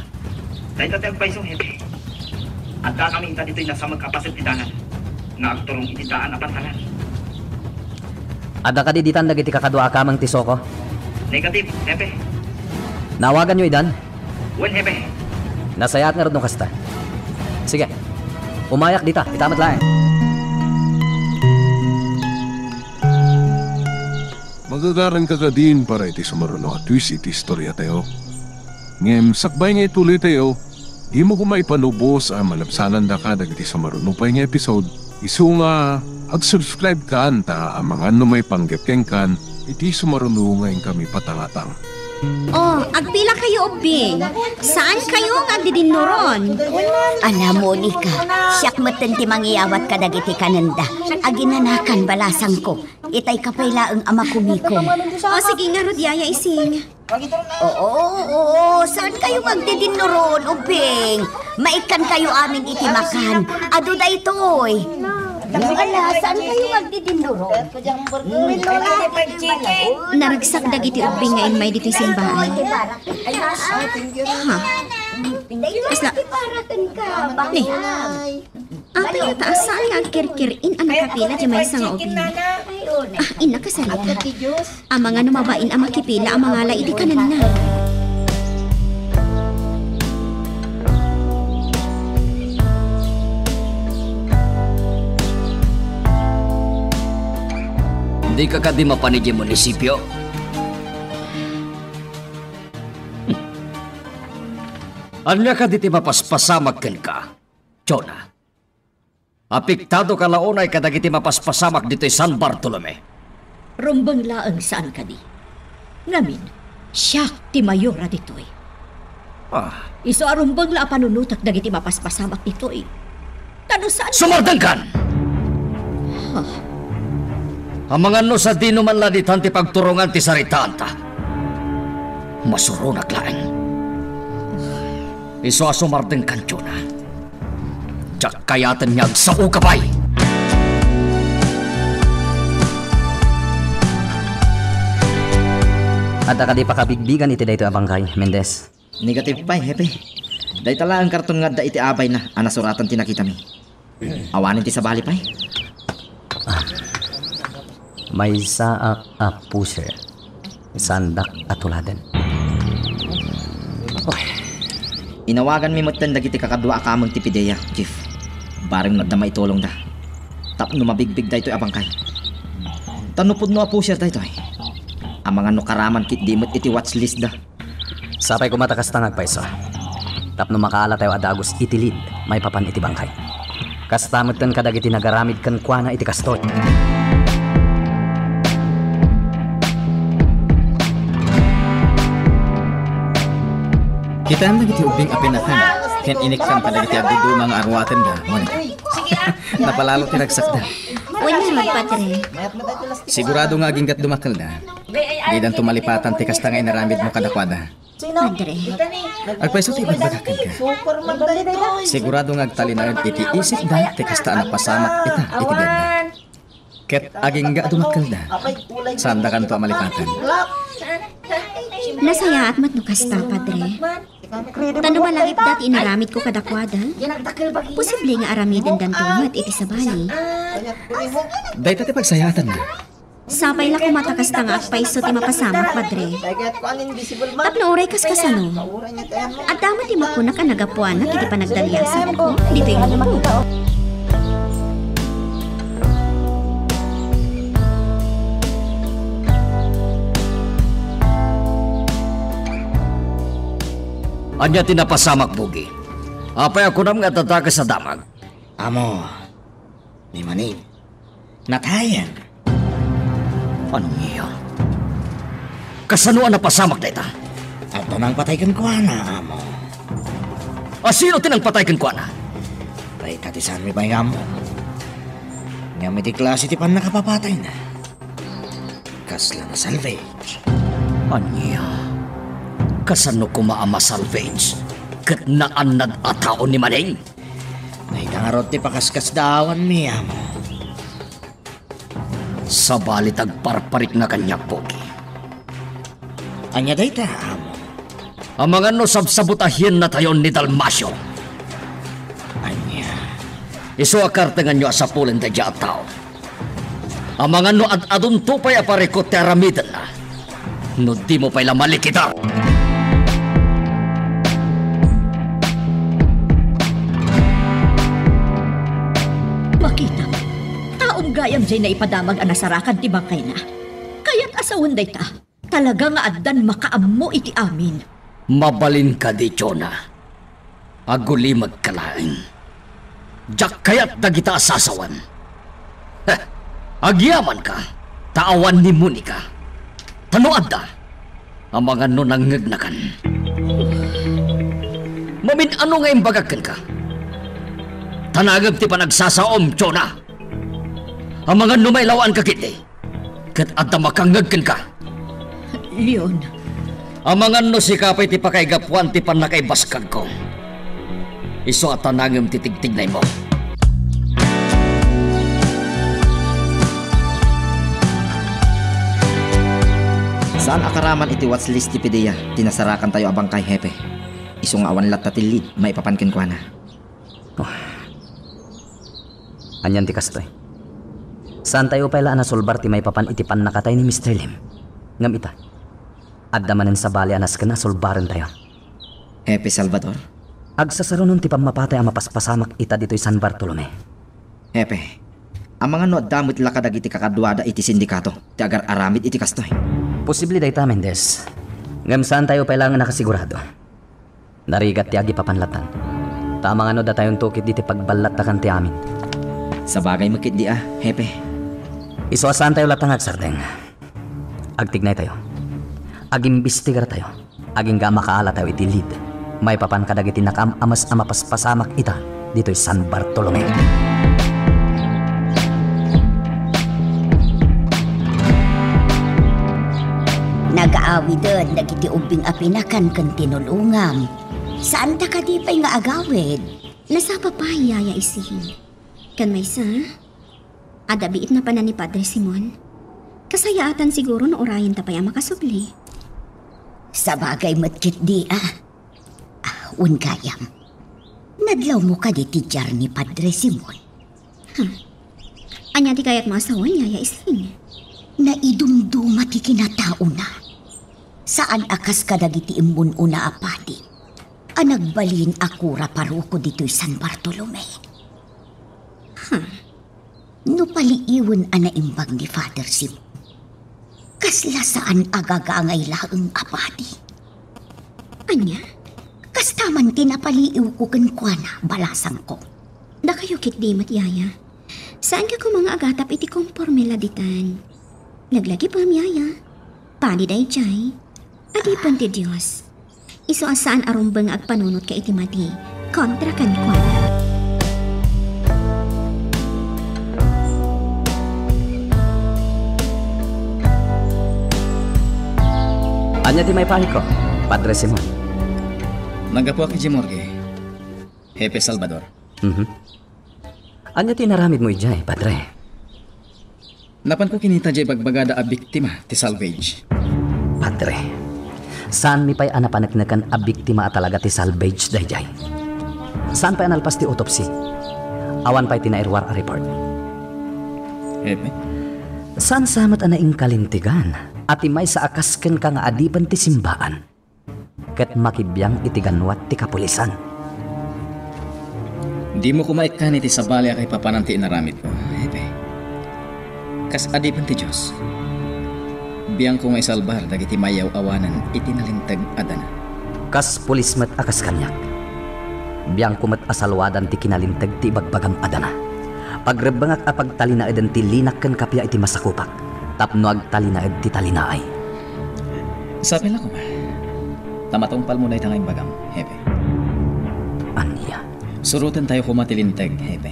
Dayta ti agpayso, Hepe. Addakami ita ditoy nasamek a paset ti dalan nga agturong iti daan a pantalan. Adda kadi ditan dagiti kakadua a kameng ti Soko? Negative, Hepe. Naawaganyo idan? Wen, Hepe. Nasayaat ngarud no kasta. Sige. Umayak dita, ita met laeng. Magagaranka kadin para iti sumaruno a twist iti istoriatayo. Ngem sakbay nga ituloytayo, Dimo koma ipanubos a malabsanandaka dagiti sumaruno pay nga episode, isu nga ag-subscribe kan ta amangan no maipanggep kenkan iti sumaruno nga inkami patangatang. Oh, agpila kayo, Ubbing? Saan kayo nga agdidinnuron? Ala, Monica, siak metten ti mangiyawat kadagiti kanenda. Aginanakan balasangko. Itay ka pay laeng a makumikom. Oh, sige ngarud, Yaya Ising. Oo, oo, oo. Saan kayo nga agdidinnuron, Ubbing? Maikkan kayo amin iti makan. Adu daytoy. Ala, saan kayo nga agdidinnuron? Naragsak dagiti Ubbing nga immay ditoy simbahan. Ha? Kasla? Ni? Apay nga taas saan nga agkirkir-in a nakapila ti maysa nga ubing? Ah, inna kasarita. Amangan no mabain a makipila a mangala iti kanenna. Dika kadi mapan idiay munisipio? Ania kadi ti mapaspasamak kenka, Jonah? Apektado ka la unay kadagiti mapaspasamak ditoy San Bartolome? Rumbeng laeng saan kadi. Ngamin, siak ti mayor a ditoy. Ah. Isu a rumbeng la a panunotek dagiti mapaspasamak ditoy. Ta no saan— Sumardengkan! Ha? Amangan no sadino man la ditan ti pagturongan ti saritaanta. Masuronak laeng. Isu a sumardengkan, Jonah. Diak kayaten nga agsaoka pay. Adda kadi pakabigbigan iti daytoy a bangkay, Mendez? Negative pay, Hepe. Dayta laeng karton nga adda iti abayna a nasuratan ti nakitami. Awanen ti sabali pay? Ah. Maysaak a pusher. Saandak a tuladen. Inawaganmi metten dagiti kakadua a kameng ti PDEA, Chief. Bareng no adda maitulongda. Tapno mabigbig daytoy a bangkay. Ta no pudno a pusher daytoy, amangan no karaman ketdi met iti watch list da. Sapay koma ta kasta nga agpayso. Tapno makaalatayo a dagus iti lead maipapan iti bangkay. Kasta metten kadagiti nagaramid kenkuana iti kastoy. Kitaem dagiti ubbing a pinakan ken inikkan kadagiti agduduma nga aruatenda, Monica. Napalalo ti ragsakda. Wen ngarud, Padre. Sigurado nga agingga't dumakkelda. Didanto malipatan ti kasta nga inaramidmo kadakuada. Padre. Agpayso ti ibagbagak kenka. Sigurado nga agtalinaed iti isipda ti kasta a napasamak ita iti biagda. Ket agingga a dumakkelda, saandakanto a malipatan. Nasayaat met no kasta, Padre. Ta no malakipda ti inaramidko kadakuada, posible nga aramidendanto met iti sabali. Dayta ti pagsayaatanna. Sapay la koma ta kasta nga agpayso ti mapasamak, Padre. Tapno uray kaskasano, adda met ti makunak a nagapuanak iti panagdaliasanko ditoy lubong. Ania ti napasamak, Bugi? Apay a kunam nga adda dakes a damag? Amo, ni Maning, natayen. Ania? Kasano a napasamak dayta? Adda nangpatay kenkuana, amo. A sino ti nangpatay kenkuana? Dayta ti saanmi pay nga ammo. Ngem iti klase ti pannakapapatayna, kasla na salvage. Ania? Kasano koma a masalvage ket naannad a tao ni Maning? Dayta ngarud ti pakaskasdaawanmi, amo. Sabali ta agparparikna kaniak, Bugi. Ania dayta, amo? Amangan no sabsabutahiennatayon ni Dalmacio. Ania? Isu a kartenganyo a sapulen daydiay a tao. Amangan no ad-adunto pay a parikut ti aramidenna, no dimo pay la malikidar. Makita, taom gayam diay naipadamag a nasarakan ti bangkayna. Kayat a sawen dayta. Talaga nga addan makaammo iti amin. Mabalin kadi, Jonah? Agulimekka laeng. Diak kayat dagita a sasawem. Heh, agyamanka, ta awan ni Monica. Ta no adda, amangan no nangngegnakan. Mamin-ano nga imbagak kenka? Ta nangem ti panagsasaom, Jonah. Amangan no mailawaanka ketdi. Ket adda makangngeg kenka. Leon. Amangan no sika pay ti pakaigapuan ti pannakaibaskagko. Isu a ta nangem ti tigtignaymo. Saan a karaman iti watch list ti PDEA ti nasarakantayo a bangkay, Hepe. Isu nga awan latta ti lead maipapan kenkuana. Oh. Anian ti kastoy? Saantayo pay la a nasulbar ti maipapan iti pannakatay ni Mister Lim. Ngem ita, adda manen sabali a nasken a sulbarentayo. Hepe Salvador? Agsasarunon ti pammapatay a mapaspasamak ita ditoy San Bartolome. Hepe, amangan no adda met la kadagiti kakaduada iti sindikato ti agar-aramid iti kastoy? Posible dayta, Mendez. Ngem saantayo pay laeng a nakasigurado. Narigat ti agipapan lattan. Ta amangan no datayonto ketdi ti pagballattakan ti amin. Sabagay met ketdi a, Hepe. Isu a saantayo latta nga agsardeng. Agtignaytayo. Agimbestigartayo. Agingga a makaalatayo iti lead maipapan kadagiti nakaam-ames a mapaspasamak ita ditoy San Bartolome. Nagaawiden dagiti ubbing a pinakan ken tinulongam. Saanta kadi pay nga agawid? Nasapa pay, Yaya Ising. Ken maysa, adda biit napanan ni Padre Simon. Kasayaatan siguro no urayenta pay a makasubli. Sabagay met ketdi a. Ah, wen gayam, nadlawmo kadi ti diar ni Padre Simon? Ha? Ania ti kayatmo a sawen, Yaya Ising? Naidumduma ti kinataona. Saan a kas kadagiti immun-una a padi a nagbalin a kura paroko ditoy San Bartolome. Ha? No paliiwen a naimbag ni Father Simon, kasla saan a gagangay laeng a padi. Ania? Kasta man ti napaliiwko kenkuana, balasangko. Dakayo ketdi met, Yaya. Saanka koma nga agatap iti komporme la ditan. Laglagipem, Yaya. Padi daydiay. Adipen ti Dios. Isu a saan a rumbeng nga agpanunotka iti madi kontra kenkuana. Ania ti maipaayko, Padre Simon? Naggapuak idiay morgue, Hepe Salvador. Mhm. Ania ti inaramidmo idiay, Padre? Napanko kinita diay bagbagada a biktima ti salvage. Padre, saanmi pay a napaneknekan a biktima a talaga ti salvage daydiay. Saan pay a nalpas ti autopsy. Awan pay ti nairuar a report. Hepe? Saan sa met a naingkalintegan a ti maysa a kas kenka nga adipen ti simbaan ket makibiang iti ganwat ti kapulisan. Dimo koma ikkani ti sabali a kaipapanan ti inaramidko, Hepe. Kas adipen ti Dios, biangko nga isalbar dagiti mayaw-awanan iti nalinteg a dana. Kas pulis met a kas kaniak, biangko met a saluadan ti kinalinteg ti ibagbagam a dana. Pagrebbengak a pagtalinaeden ti linak ken kappia iti masakupak tapno agtalinaed ti talinaay. Sapay la koma. Ta matungpalmo dayta nga imbagam, Hepe. Ania? Surotentayo koma ti linteg, Hepe.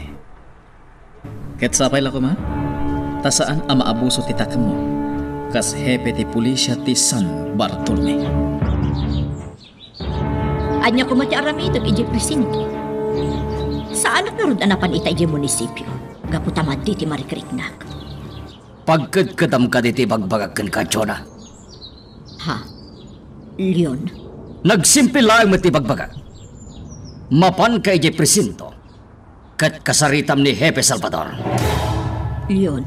Ket sapay la koma, ta saan a maabuso ti takemmo kas hepe ti pulisya ti San Bartolome. Ania koma ti aramidek idiay presinto? Saanak ngarud a napan ita idiay munisipio gapu ta madi ti marikriknak. Pagkedkedam kadi ti ibagbagak kenka, Jonah? Ha? Leon? Nagsimple laeng met ti ibagbagak. Mapanka idiay presinto ket kasaritam ni Hepe Salvador. Leon?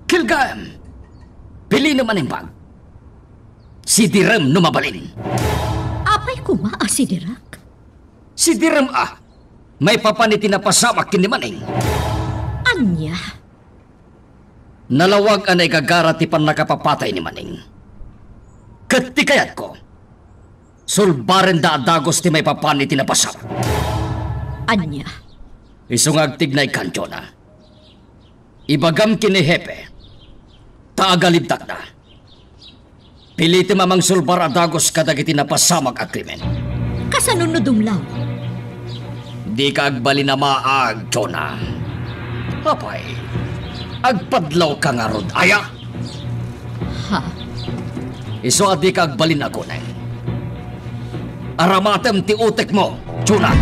Kilgaem! Bilinem a naimbag. Sidirem no mabalin. Apay koma a sidirak? Sidirem a maipapan iti napasamak ken ni Maneng. Ania? Nalawag a naigagara ti pannakapapatay ni Maneng. Ket ti kayatko, Sulbarenda a dagus ti maipapan iti napasamak. Ania? Isu nga agtignaykan, Jonah. Ibagam ken ni Hepe, ta agalibtakda. Pilitem a mangsulbar a dagus kadagiti napasamak a krimen. Kasano no dumlaw? Dika agbalin a maag, Jonah. Apay, agpadlawka ngarud, aya? Ha? Isu a dika agbalin a kuneng. Aramatem ti utekmo, Jonah.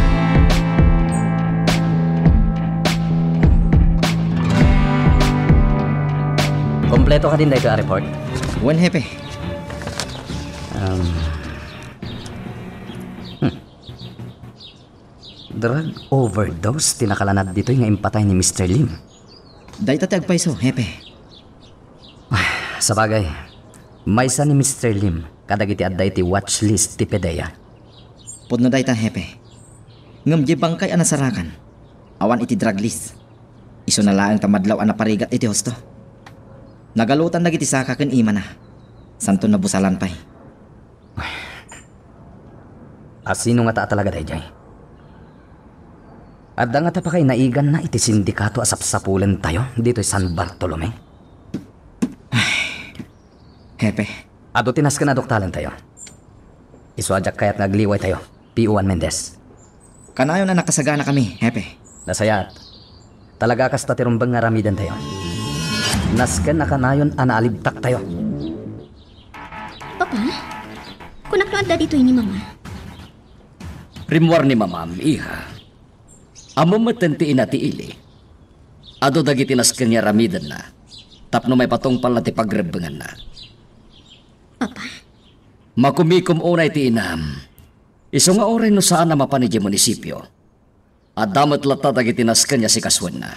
Kompleto kadin daytoy a report? Wen, Hepe. Um, hmm. Drug overdose ti nakalanad ditoy nga impatay ni Mister Lim. Dayta ti agpayso, Hepe. Sabagay, maysa ni Mister Lim kadagiti adda iti watch list ti PDEA. Pudno dayta, Hepe. Ngem diay bangkay a nasarakan, awan iti drug list. Isuna laeng ta madlaw a naparigat iti husto. Nagalutan dagiti saka ken imana. Santo nabusalan pay. Asino ngata a talaga daydiay? Adda ngata pakainaiganna iti sindikato a sapsapulentayo ditoy San Bartolome? Hepe. Adu ti nasken a duktalentayo. Isu a diak kayat nga agliwaytayo, P O Juan Mendez. Kanayon a nakasaganakami, Hepe. Nasayaat. Talaga a kasta ti rumbeng nga aramidentayo. Nasken a kanayon a naalibtaktayo. Papa, kunak no adda ditoy ni Mama? Rimmuar ni Mamam, iha. Ammom metten ti ina ti ili. Adu dagiti nasken nga aramidenna tapno maipatungpalna ti pagrebbenganna. Papa? Makumikom unay ti inam. Isu nga uray no saan a mapan idiay munisipio, adda met latta dagiti nasken nga sikasoenna.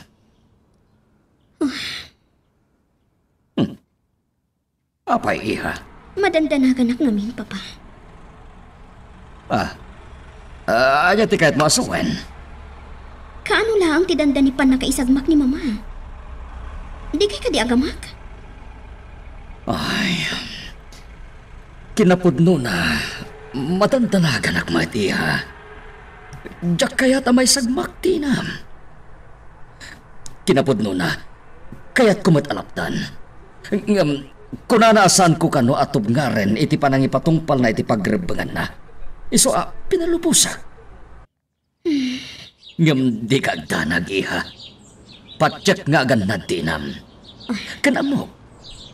Hmm. Apay, iha? Madandanaganak ngamin, Papa. Ah. Ah, ania ti kayatmo a sawen? Kaano laeng ti dandani pannakaisagmak ni Mama? Dikay kadi agamak? Ay, kinapudnona, madandanaganak met, iha. Diak kayat a maisagmak ti inam. Kinapudnona, kayatko met a lapdan. Ngem, kunana a saanko kano a tubngaren iti panangipatungpalna iti pagrebbenganna. Isu a pinalubosak. Ngem dika agdanag, iha. Patiek nga agannad ti inam. Ken ammok,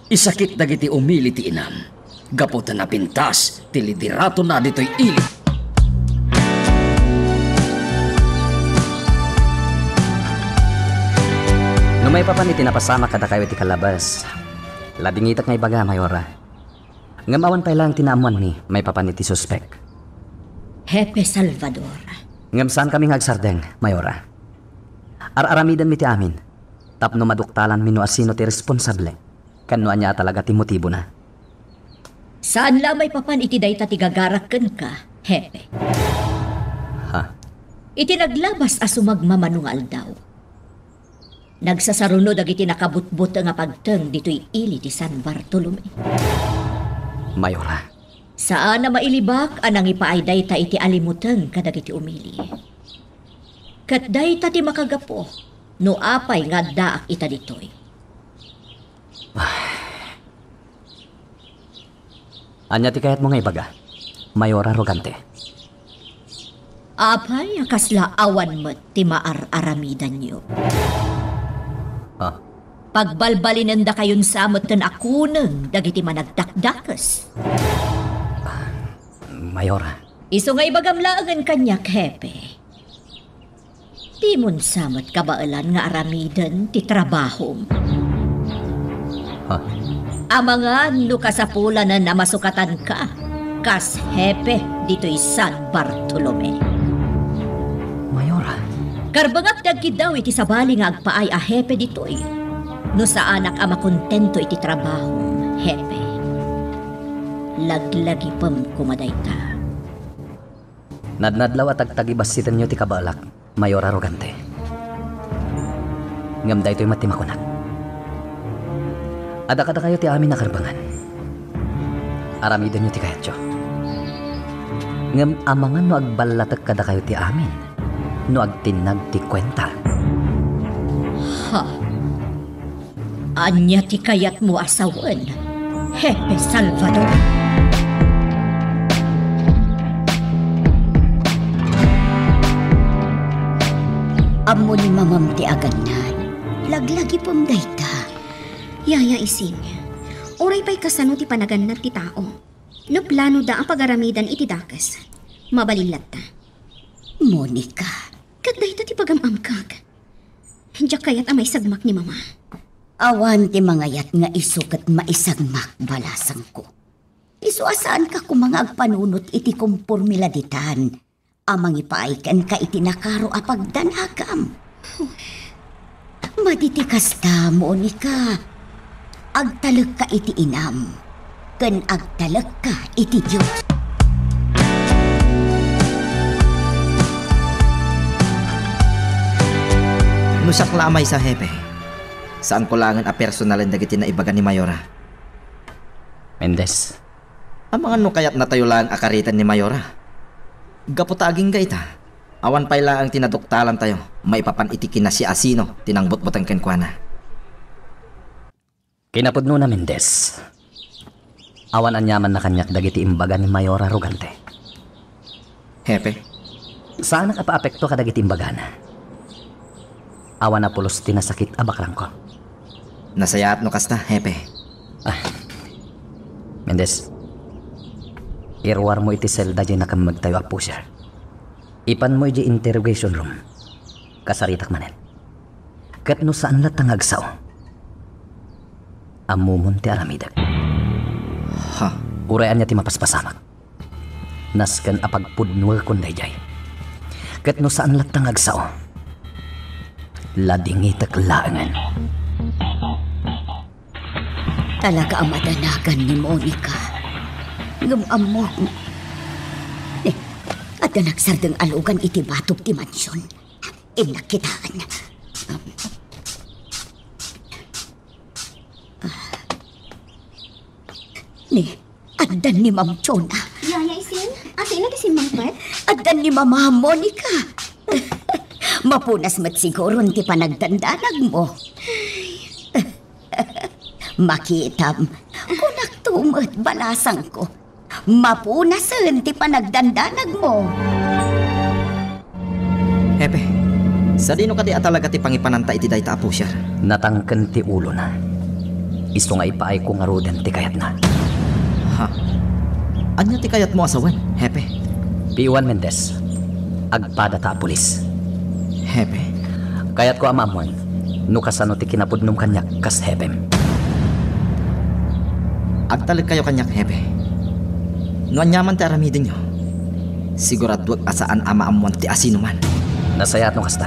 isakit dagiti umili ti inam gapu ta napintas ti lideratona ditoy ili. No maipapan iti napasamak kadakayo iti kalabas, ladingitek nga ibaga, Mayora. Ngem awan pay laeng ti naammoanmi maipapan iti suspek. Hepe Salvador. Ngem saankami nga agsardeng, Mayora. Ar-aramidenmi ti amin tapno maduktalanmi no asino ti responsable ken no ania a talaga ti motibona. Saan la maipapan iti dayta ti gagarak kenka, Hepe. Ha? Iti naglabas a sumagmamano nga aldaw, nagsasaruno dagiti nakabutbuteng a pagteng ditoy ili ti San Bartolome. Mayora. Saan a mailibak a nangipaay dayta iti alimuteng kadagiti umili. Ket dayta ti makagapu no apay nga addaak ita ditoy. Ania ti kayatmo nga ibaga, Mayor Arrogante? Apay a kasla awan met ti maar-aramidanyo? Ah. Pagbalbalinendakayon sa met ken a kuneng dagiti managdakdakes. Mayor. Isu nga ibagam laengen kaniak, Hepe. Dimon sa met kabaelan nga aramiden ti trabahom. Ha? Amangan no kasapulanen a masukatanka kas hepe ditoy San Bartolome. Mayora. Karbengak ti agkiddaw iti sabali nga agpaay a hepe ditoy. No saanak a makontento iti trabahom, hepe, laglagipem koma dayta. Nadnadlaw a tagtagibassitenyo ti kabaelak, Mayor Arrogante. Ngem daytoy met ti makunak. Adda kadakayo ti amin a karbengan. Aramidenyo ti kayatyo. Ngem amangan no agballatek kadakayo ti amin, no agtinnag ti kuenta. Ha? Ania ti kayatmo a sawen, Hepe Salvador? Ammo ni mamam ti agannad. Laglagipem dayta. Yaya Ising, uray pay kasano ti panagannad ti tao, no planoda a pagaramidan iti dakes, mabalin latta. Monica. Ket dayta ti pagam-amkak. Diak kayat a maisagmak ni Mama. Awan ti mangayat nga isu ket maisagmak, balasangko. Isu a saanka koma nga agpanunot iti komporme la ditan a mangipaay kenka iti nakaro a pagdanagam. Madi ti kasta, Monica. Agtalekka iti inam, ken agtalekka iti Dios. No siak la a maysa, Hepe, saanko laengen a personalen dagiti naibaga ni Mayora. Mendez. Amangan no kayatnatayo laeng a kariten ni Mayora. Gapu ta agingga ita, awan pay laeng ti naduktalantayo maipapan iti kinasiasino ti nangbutbuteng kenkuana. Kinapudnona, Mendez, awan aniamanna kaniak dagiti imbaga ni Mayora Rogante. Hepe? Saanak a paapekto kadagiti imbagana. Awan a pulos ti nasakit a bakrangko. Nasayaat no kasta, Hepe. Ah. Mendez, iruarmo iti selda diay nakemmegtayo a pusher. Ipanmo idiay interrogation room. Kasaritak manen. Ket no saan latta nga agsao, ammomon ti aramidek. Ha? Uray ania ti mapaspasamak, nasken a pagpudnuekon daydiay. Ket no saan latta nga agsao, ladingitek laengen. Talaga a madanagan ni Monica. Ngem ammok, eh, adda nagsardeng a lugan iti batog ti mansion. Innak kitaen. Ni, addan ni Ma'am Chona. Yaya Isin, asino ti simmangpet? Addan ni Mama Monica. Mapunas met siguron ti panagdandanagmo. Makitam, kunakto met, balasangko. Mapunasen ti panagdandanagmo. Hepe, sadino kadi a talaga ti pangipananta iti dayta a pusher? Natangken ti ulona. Isu nga ipaayko ngaruden ti kayatna. Ha? Ania ti kayatmo a sawen, Hepe? Piwan Mendez, agpadata a pulis. Hepe? Kayatko a maammoan no kasano ti kinapudnom kaniak kas hepem. Agtalekkayo kaniak, Hepe. No aniaman ti aramidenyo, siguraduek a saan a maammoan ti asinoman. Nasayaat no kasta.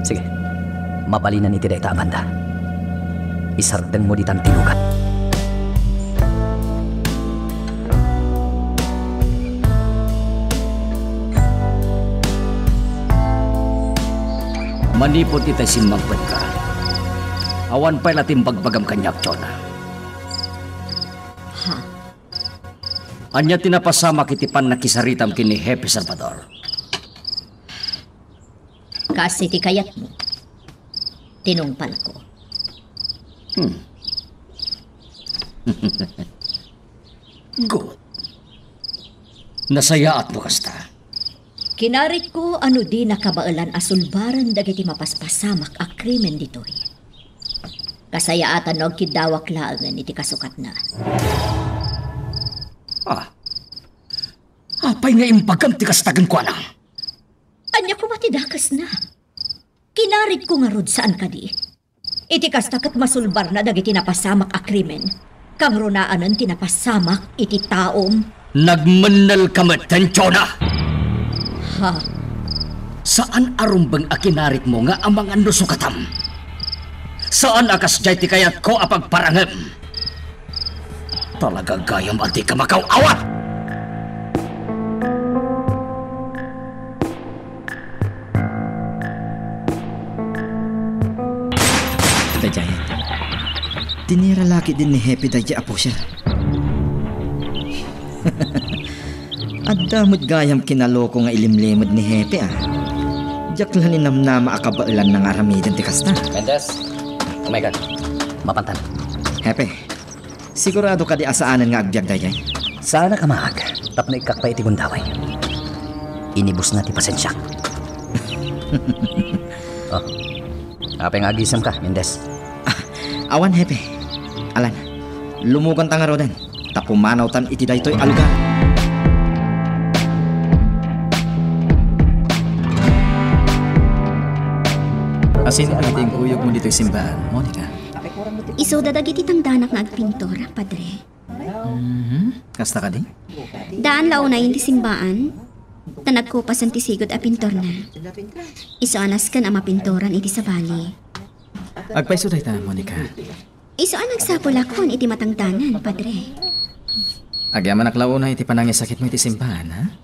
Sige, mabalinan iti dayta a banda. Isardengmo ditan ti lugan. Manipud itay simmangpetka, awan pay la ti imbagbagam kaniak, Chona. Ha? Ania ti napasamak iti pannakisaritam ken ni Hepe Salvador? Kas iti kayatmo, tinungpalko. Hmm. Good. Nasayaat no kasta. Kinaritko a no di nakabaelan a sulbaren dagiti mapaspasamak a krimen ditoy, kasayaatan no agkiddawak laengen iti kasukatna. Ah. Apay nga imbagam ti kasta kenkuana? Ania koma ti dakesna? Kinaritko ngarud, saan kadi? Iti kasta ket masulbarna dagiti napasamak a krimen, kangrunaanen ti napasamak iti taom. Nagmennelka metten, Chona! Ha? Saan a rumbeng a kinaritmo nga amangan no sukatam. Saan a kasdiay ti kayatko a pagparangem. Talaga gayam a dika makaw-awat! Daydiay. Tinira la ketdin ni Hepe daydiay a pusher. Adda met gayam kinaloko nga ilimlimed ni Hepe, a. Diak la ninamnama a kabaelanna nga aramiden ti kasta. Mendez, umayka. Mapantan. Hepe, sigurado kadi a saanen nga agbiag daydiay? Saanak a maag, tapno ikkak pay iti gundaway. Inibusna ti pasensiak. Oh. Apay nga agisemka, Mendez? Ah, awan, Hepe. Alan, lumuganta ngaruden, ta pumanawtan iti daytoy a lugar. Asin dagiti inkuyogmo ditoy simbaan, Monica? Isuda dagiti tangdanak nga agpintor, Padre. Mhm. Kasta kadi? Daan la unay iti simbaan, ta nagkupasen ti sigud a pintorna. Isu a nasken a mapintoran iti sabali. Agpayso dayta, Monica. Isu a nagsapulakon iti matangdanan, Padre. Agyamanak la unay iti panangisakitmo iti simbaan, ha?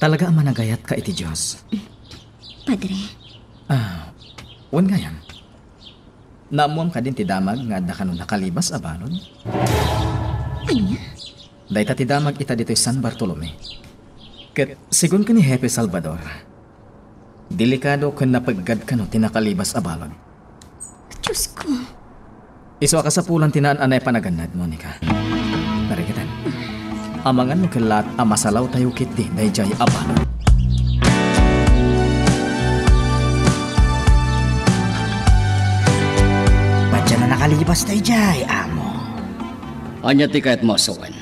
Talaga a managayatka iti Dios. Padre. Ah, wen gayam. Naammuam kadin ti damag nga adda kano nakalibas a balud? Ania? Dayta ti damag ita ditoy San Bartolome. Ket segun ken ni Hepe Salvador, delikado ken napeggad kano ti nakalibas a balud. Diosko! Isu a kasapulan ti naan-anay a panagannad, Monica. Narigatan. Amangan no kellaat a masalawtayo ketdi daydiay a balud. Padian a nakalibas daydiay, amo. Ania ti kayatmo a sawen?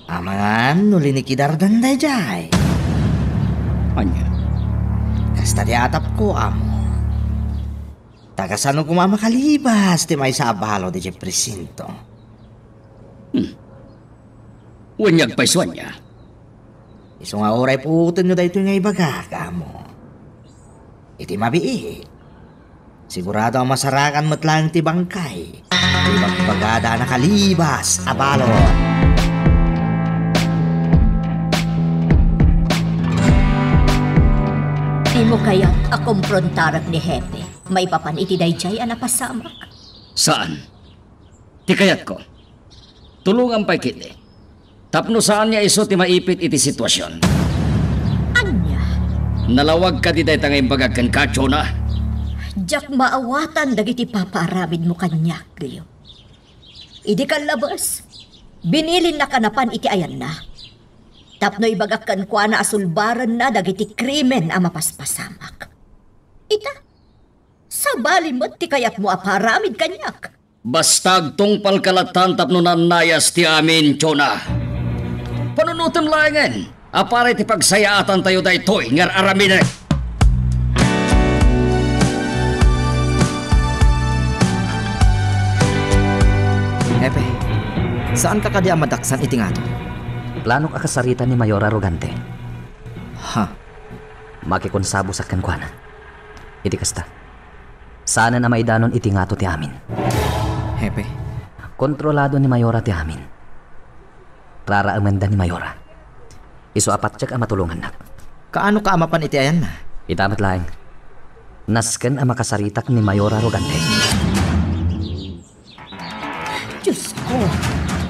Amangan no linikidardan daydiay. Ania? Kasta ti atapko, amo. Ta kasano koma a makalibas ti maysa a balud idiay presinto? Hmm. Wen, agpayso ania? Isu nga uray puotenyo daytoy nga ibagak, amo. Iti mabiit, sigurado a masarakan met laeng ti bangkay ti ibagbagada a nakalibas a balud. Dimo kayat a komprontarek ni Hepe maipapan iti daydiay a napasamak? Saan. Ti kayatko, tulongam pay ketdi. Tapno saan nga isu ti maipit iti situasion. Ania? Nalawag kadi dayta nga imbagak kenka, Chona? Diak maawatan dagiti papaaramidmo kaniak, Leo. Idi kallabes, binilinnaka napan iti ayanna. Tapno ibagak kenkuana a sulbarenna dagiti krimen a mapaspasamak. Ita, sabali met ti kayatmo a paaramid kaniak. Basta agtungpalka lattan tapno nannayas ti amin, Chona. Panunotem laengen a para iti pagsayaatantayo daytoy nga ar-aramidek. Hepe, saanka kadi a madaksan iti ngato? Planok a kasarita ni Mayor Arrogante. Ha? Makikonsabosak kenkuana. Iti kasta, saanen a maidanon iti ngato ti amin. Hepe. Kontrolado ni Mayora ti amin. Raraemenda ni Mayora. Isu a patiek a matulongannak. Kaanoka a mapan iti ayanna? Ita met laeng. Nasken a makasaritak ni Mayora Rogante. Diosko,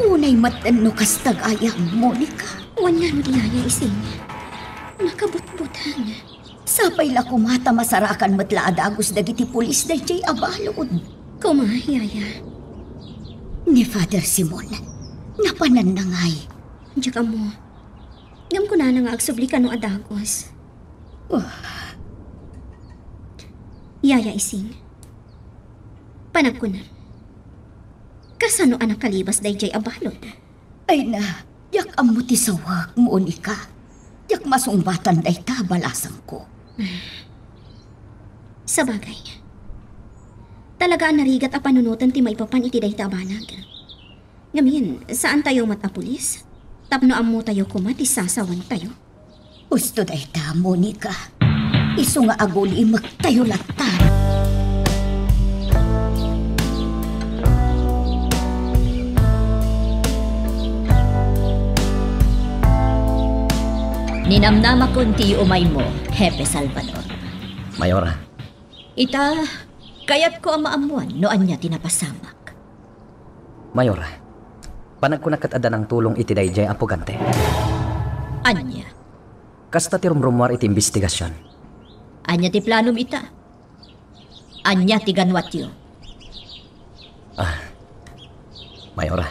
unay met no kasta gayam, Monica. Wen ngarud, Yaya Ising. Makabutbuteng. Sapay la koma ta masarakan met la a dagus dagiti pulis daydiay a balud. Koma, Yaya. Ni Father Simon, napananna ngay? Diak ammo. Ngem kunana nga agsubli kano a dagus. Ah. Yaya Ising, panagkunam, kasano a nakalibas daydiay a balud? Ay na, diak ammo ti sawek, Monica. Diak masungbatan dayta a balasangko. Sabagay, talaga a narigat a panunoten ti maipapan iti dayta a banag. Ngamin, saantayo met a pulis? Tapno ammotayo koma ti sasawantayo. Usto dayta, Monica. Isu nga agulimektayo latta. Ninamnamakon ti umaymo, Hepe Salvador. Mayora. Ita, kayatko a maammuan no ania ti napasamak. Mayora, panagkunak ket adda nangtulong iti daydiay a pugante. Ania? Kasta ti rumrumuar iti imbestigasion. Ania ti planom ita? Ania ti ganuatyo? Ah, Mayora,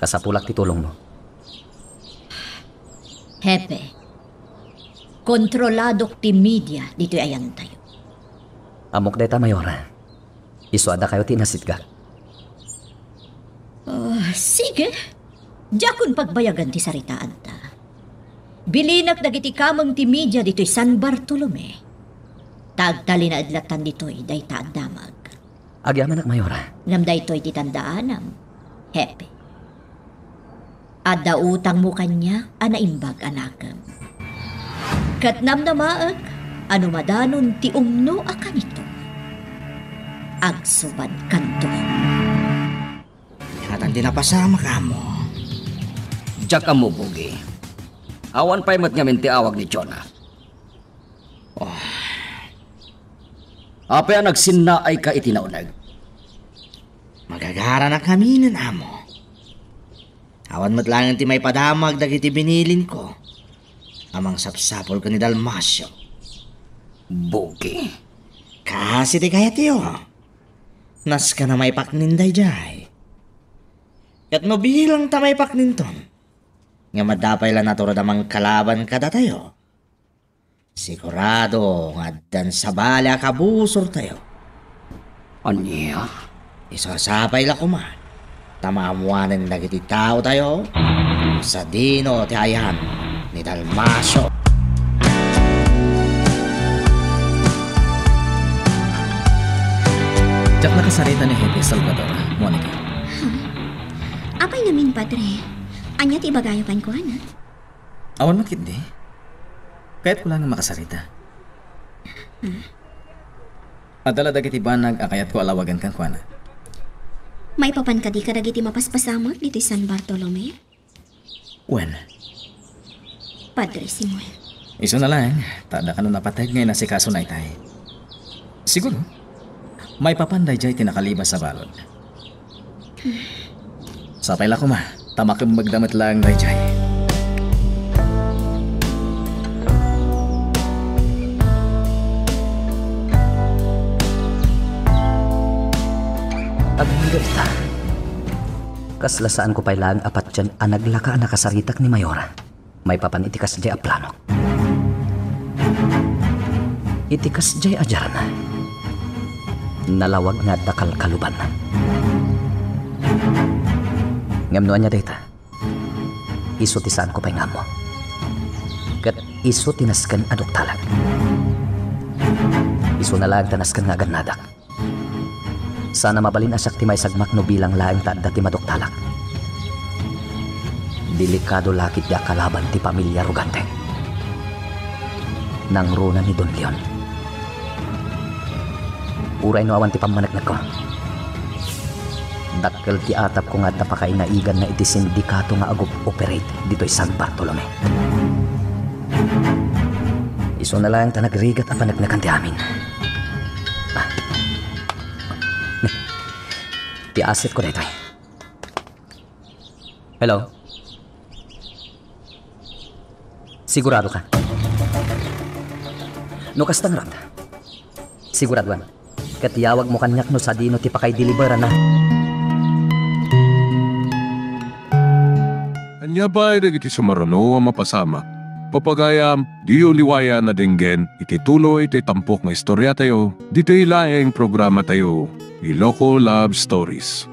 kasapulak ti tulongmo. Hepe, kontroladok ti media ditoy ayantayo. Ammok dayta, Mayora. Isu a dakayo ti inasitgak. Ah, sige. Diakon pagbayagan ti saritaanta. Bilinak dagiti kameng ti media ditoy San Bartolome. Ta agtalinaed lattan ditoy dayta a damag. Agyamanak, Mayora. Ngem daytoy ti tandaanam, Hepe. Adda utangmo kaniak a naimbag a nakem. Ket namnamaek a no madanon ti umno a kanito, agsubankanto. Atan ti napasamak, amo. Diak ammo, Bugi. Awan pay met ngamin ti awag ni Jonah. Oh. Apay a nagsinnaayka iti nauneg? Magagaranak ngaminen, amo. Awan met laeng ti maipadamag dagiti binilinko a mangsapsapul ken ni Dalmacio. Bugi. Kas iti kayatyo, nasken a maipaknin daydiay. Ket no bilang ta maipakninton, ngem adda pay la naturod a mangkalaban kadatayo, sigurado nga addan sabali a kabusortayo. Ania? Isu a sapay la koma ta maammoanen dagiti taotayo sadino ti ayan ni Dalmacio. Diak nakasarita ni Hepe Salvador, Monica. Apay ngamin, Padre? Ania ti ibagayo kenkuana? Awan met ketdi. Kayatko laeng a makasarita. Hmm? Adda la dagiti banag a kayatko a lawagan kenkuana. Maipapan kadi kadagiti mapaspasamak ditoy San Bartolome? Wen. Padre Simon. Isuna laeng, ta adda kano napateg nga inasikasona itay. Siguro, maipapan daydiay ti nakalibas a balud. Sapay la koma, ta makemmegda met laeng daydiay. Agingga ita. Kasla saanko pay laeng a patien a naglaka a nakasaritak ni Mayora. Maipapan iti kasdiay a planok. Iti kasdiay a jarna, nalawag nga adda kalkalubanna. Ngem no ania dayta, isu ti saanko pay nga ammo. Ket isu ti nasken a duktalak. Isuna laeng ta nasken nga agannadak. Saan a mabalin a siak ti maisagmak no bilang laeng ta adda ti maduktalak. Delikado la ketdi a kalaban ti pamilia Rugante. Nangruna ni Don Leon. Uray no awan ti pammaneknekko, dakkel ti atapko nga adda pakainaiganna iti sindikato nga agup-operate ditoy San Bartolome. Isuna laeng ta nagrigat a paneknekan ti amin. Ah. Ti assetko daytoy. Hello? Sigurado ka? No kasta ngarud, siguraduan. Ket yawagmo kaniak no sadino ti pakaideliberanna. Ania pay dagiti sumaruno a mapasamak? Pagayam, diyo liwayan a denggen iti tuloy ti tampok nga istoriatayo, ditoy laeng programatayo, Iloko Love Stories.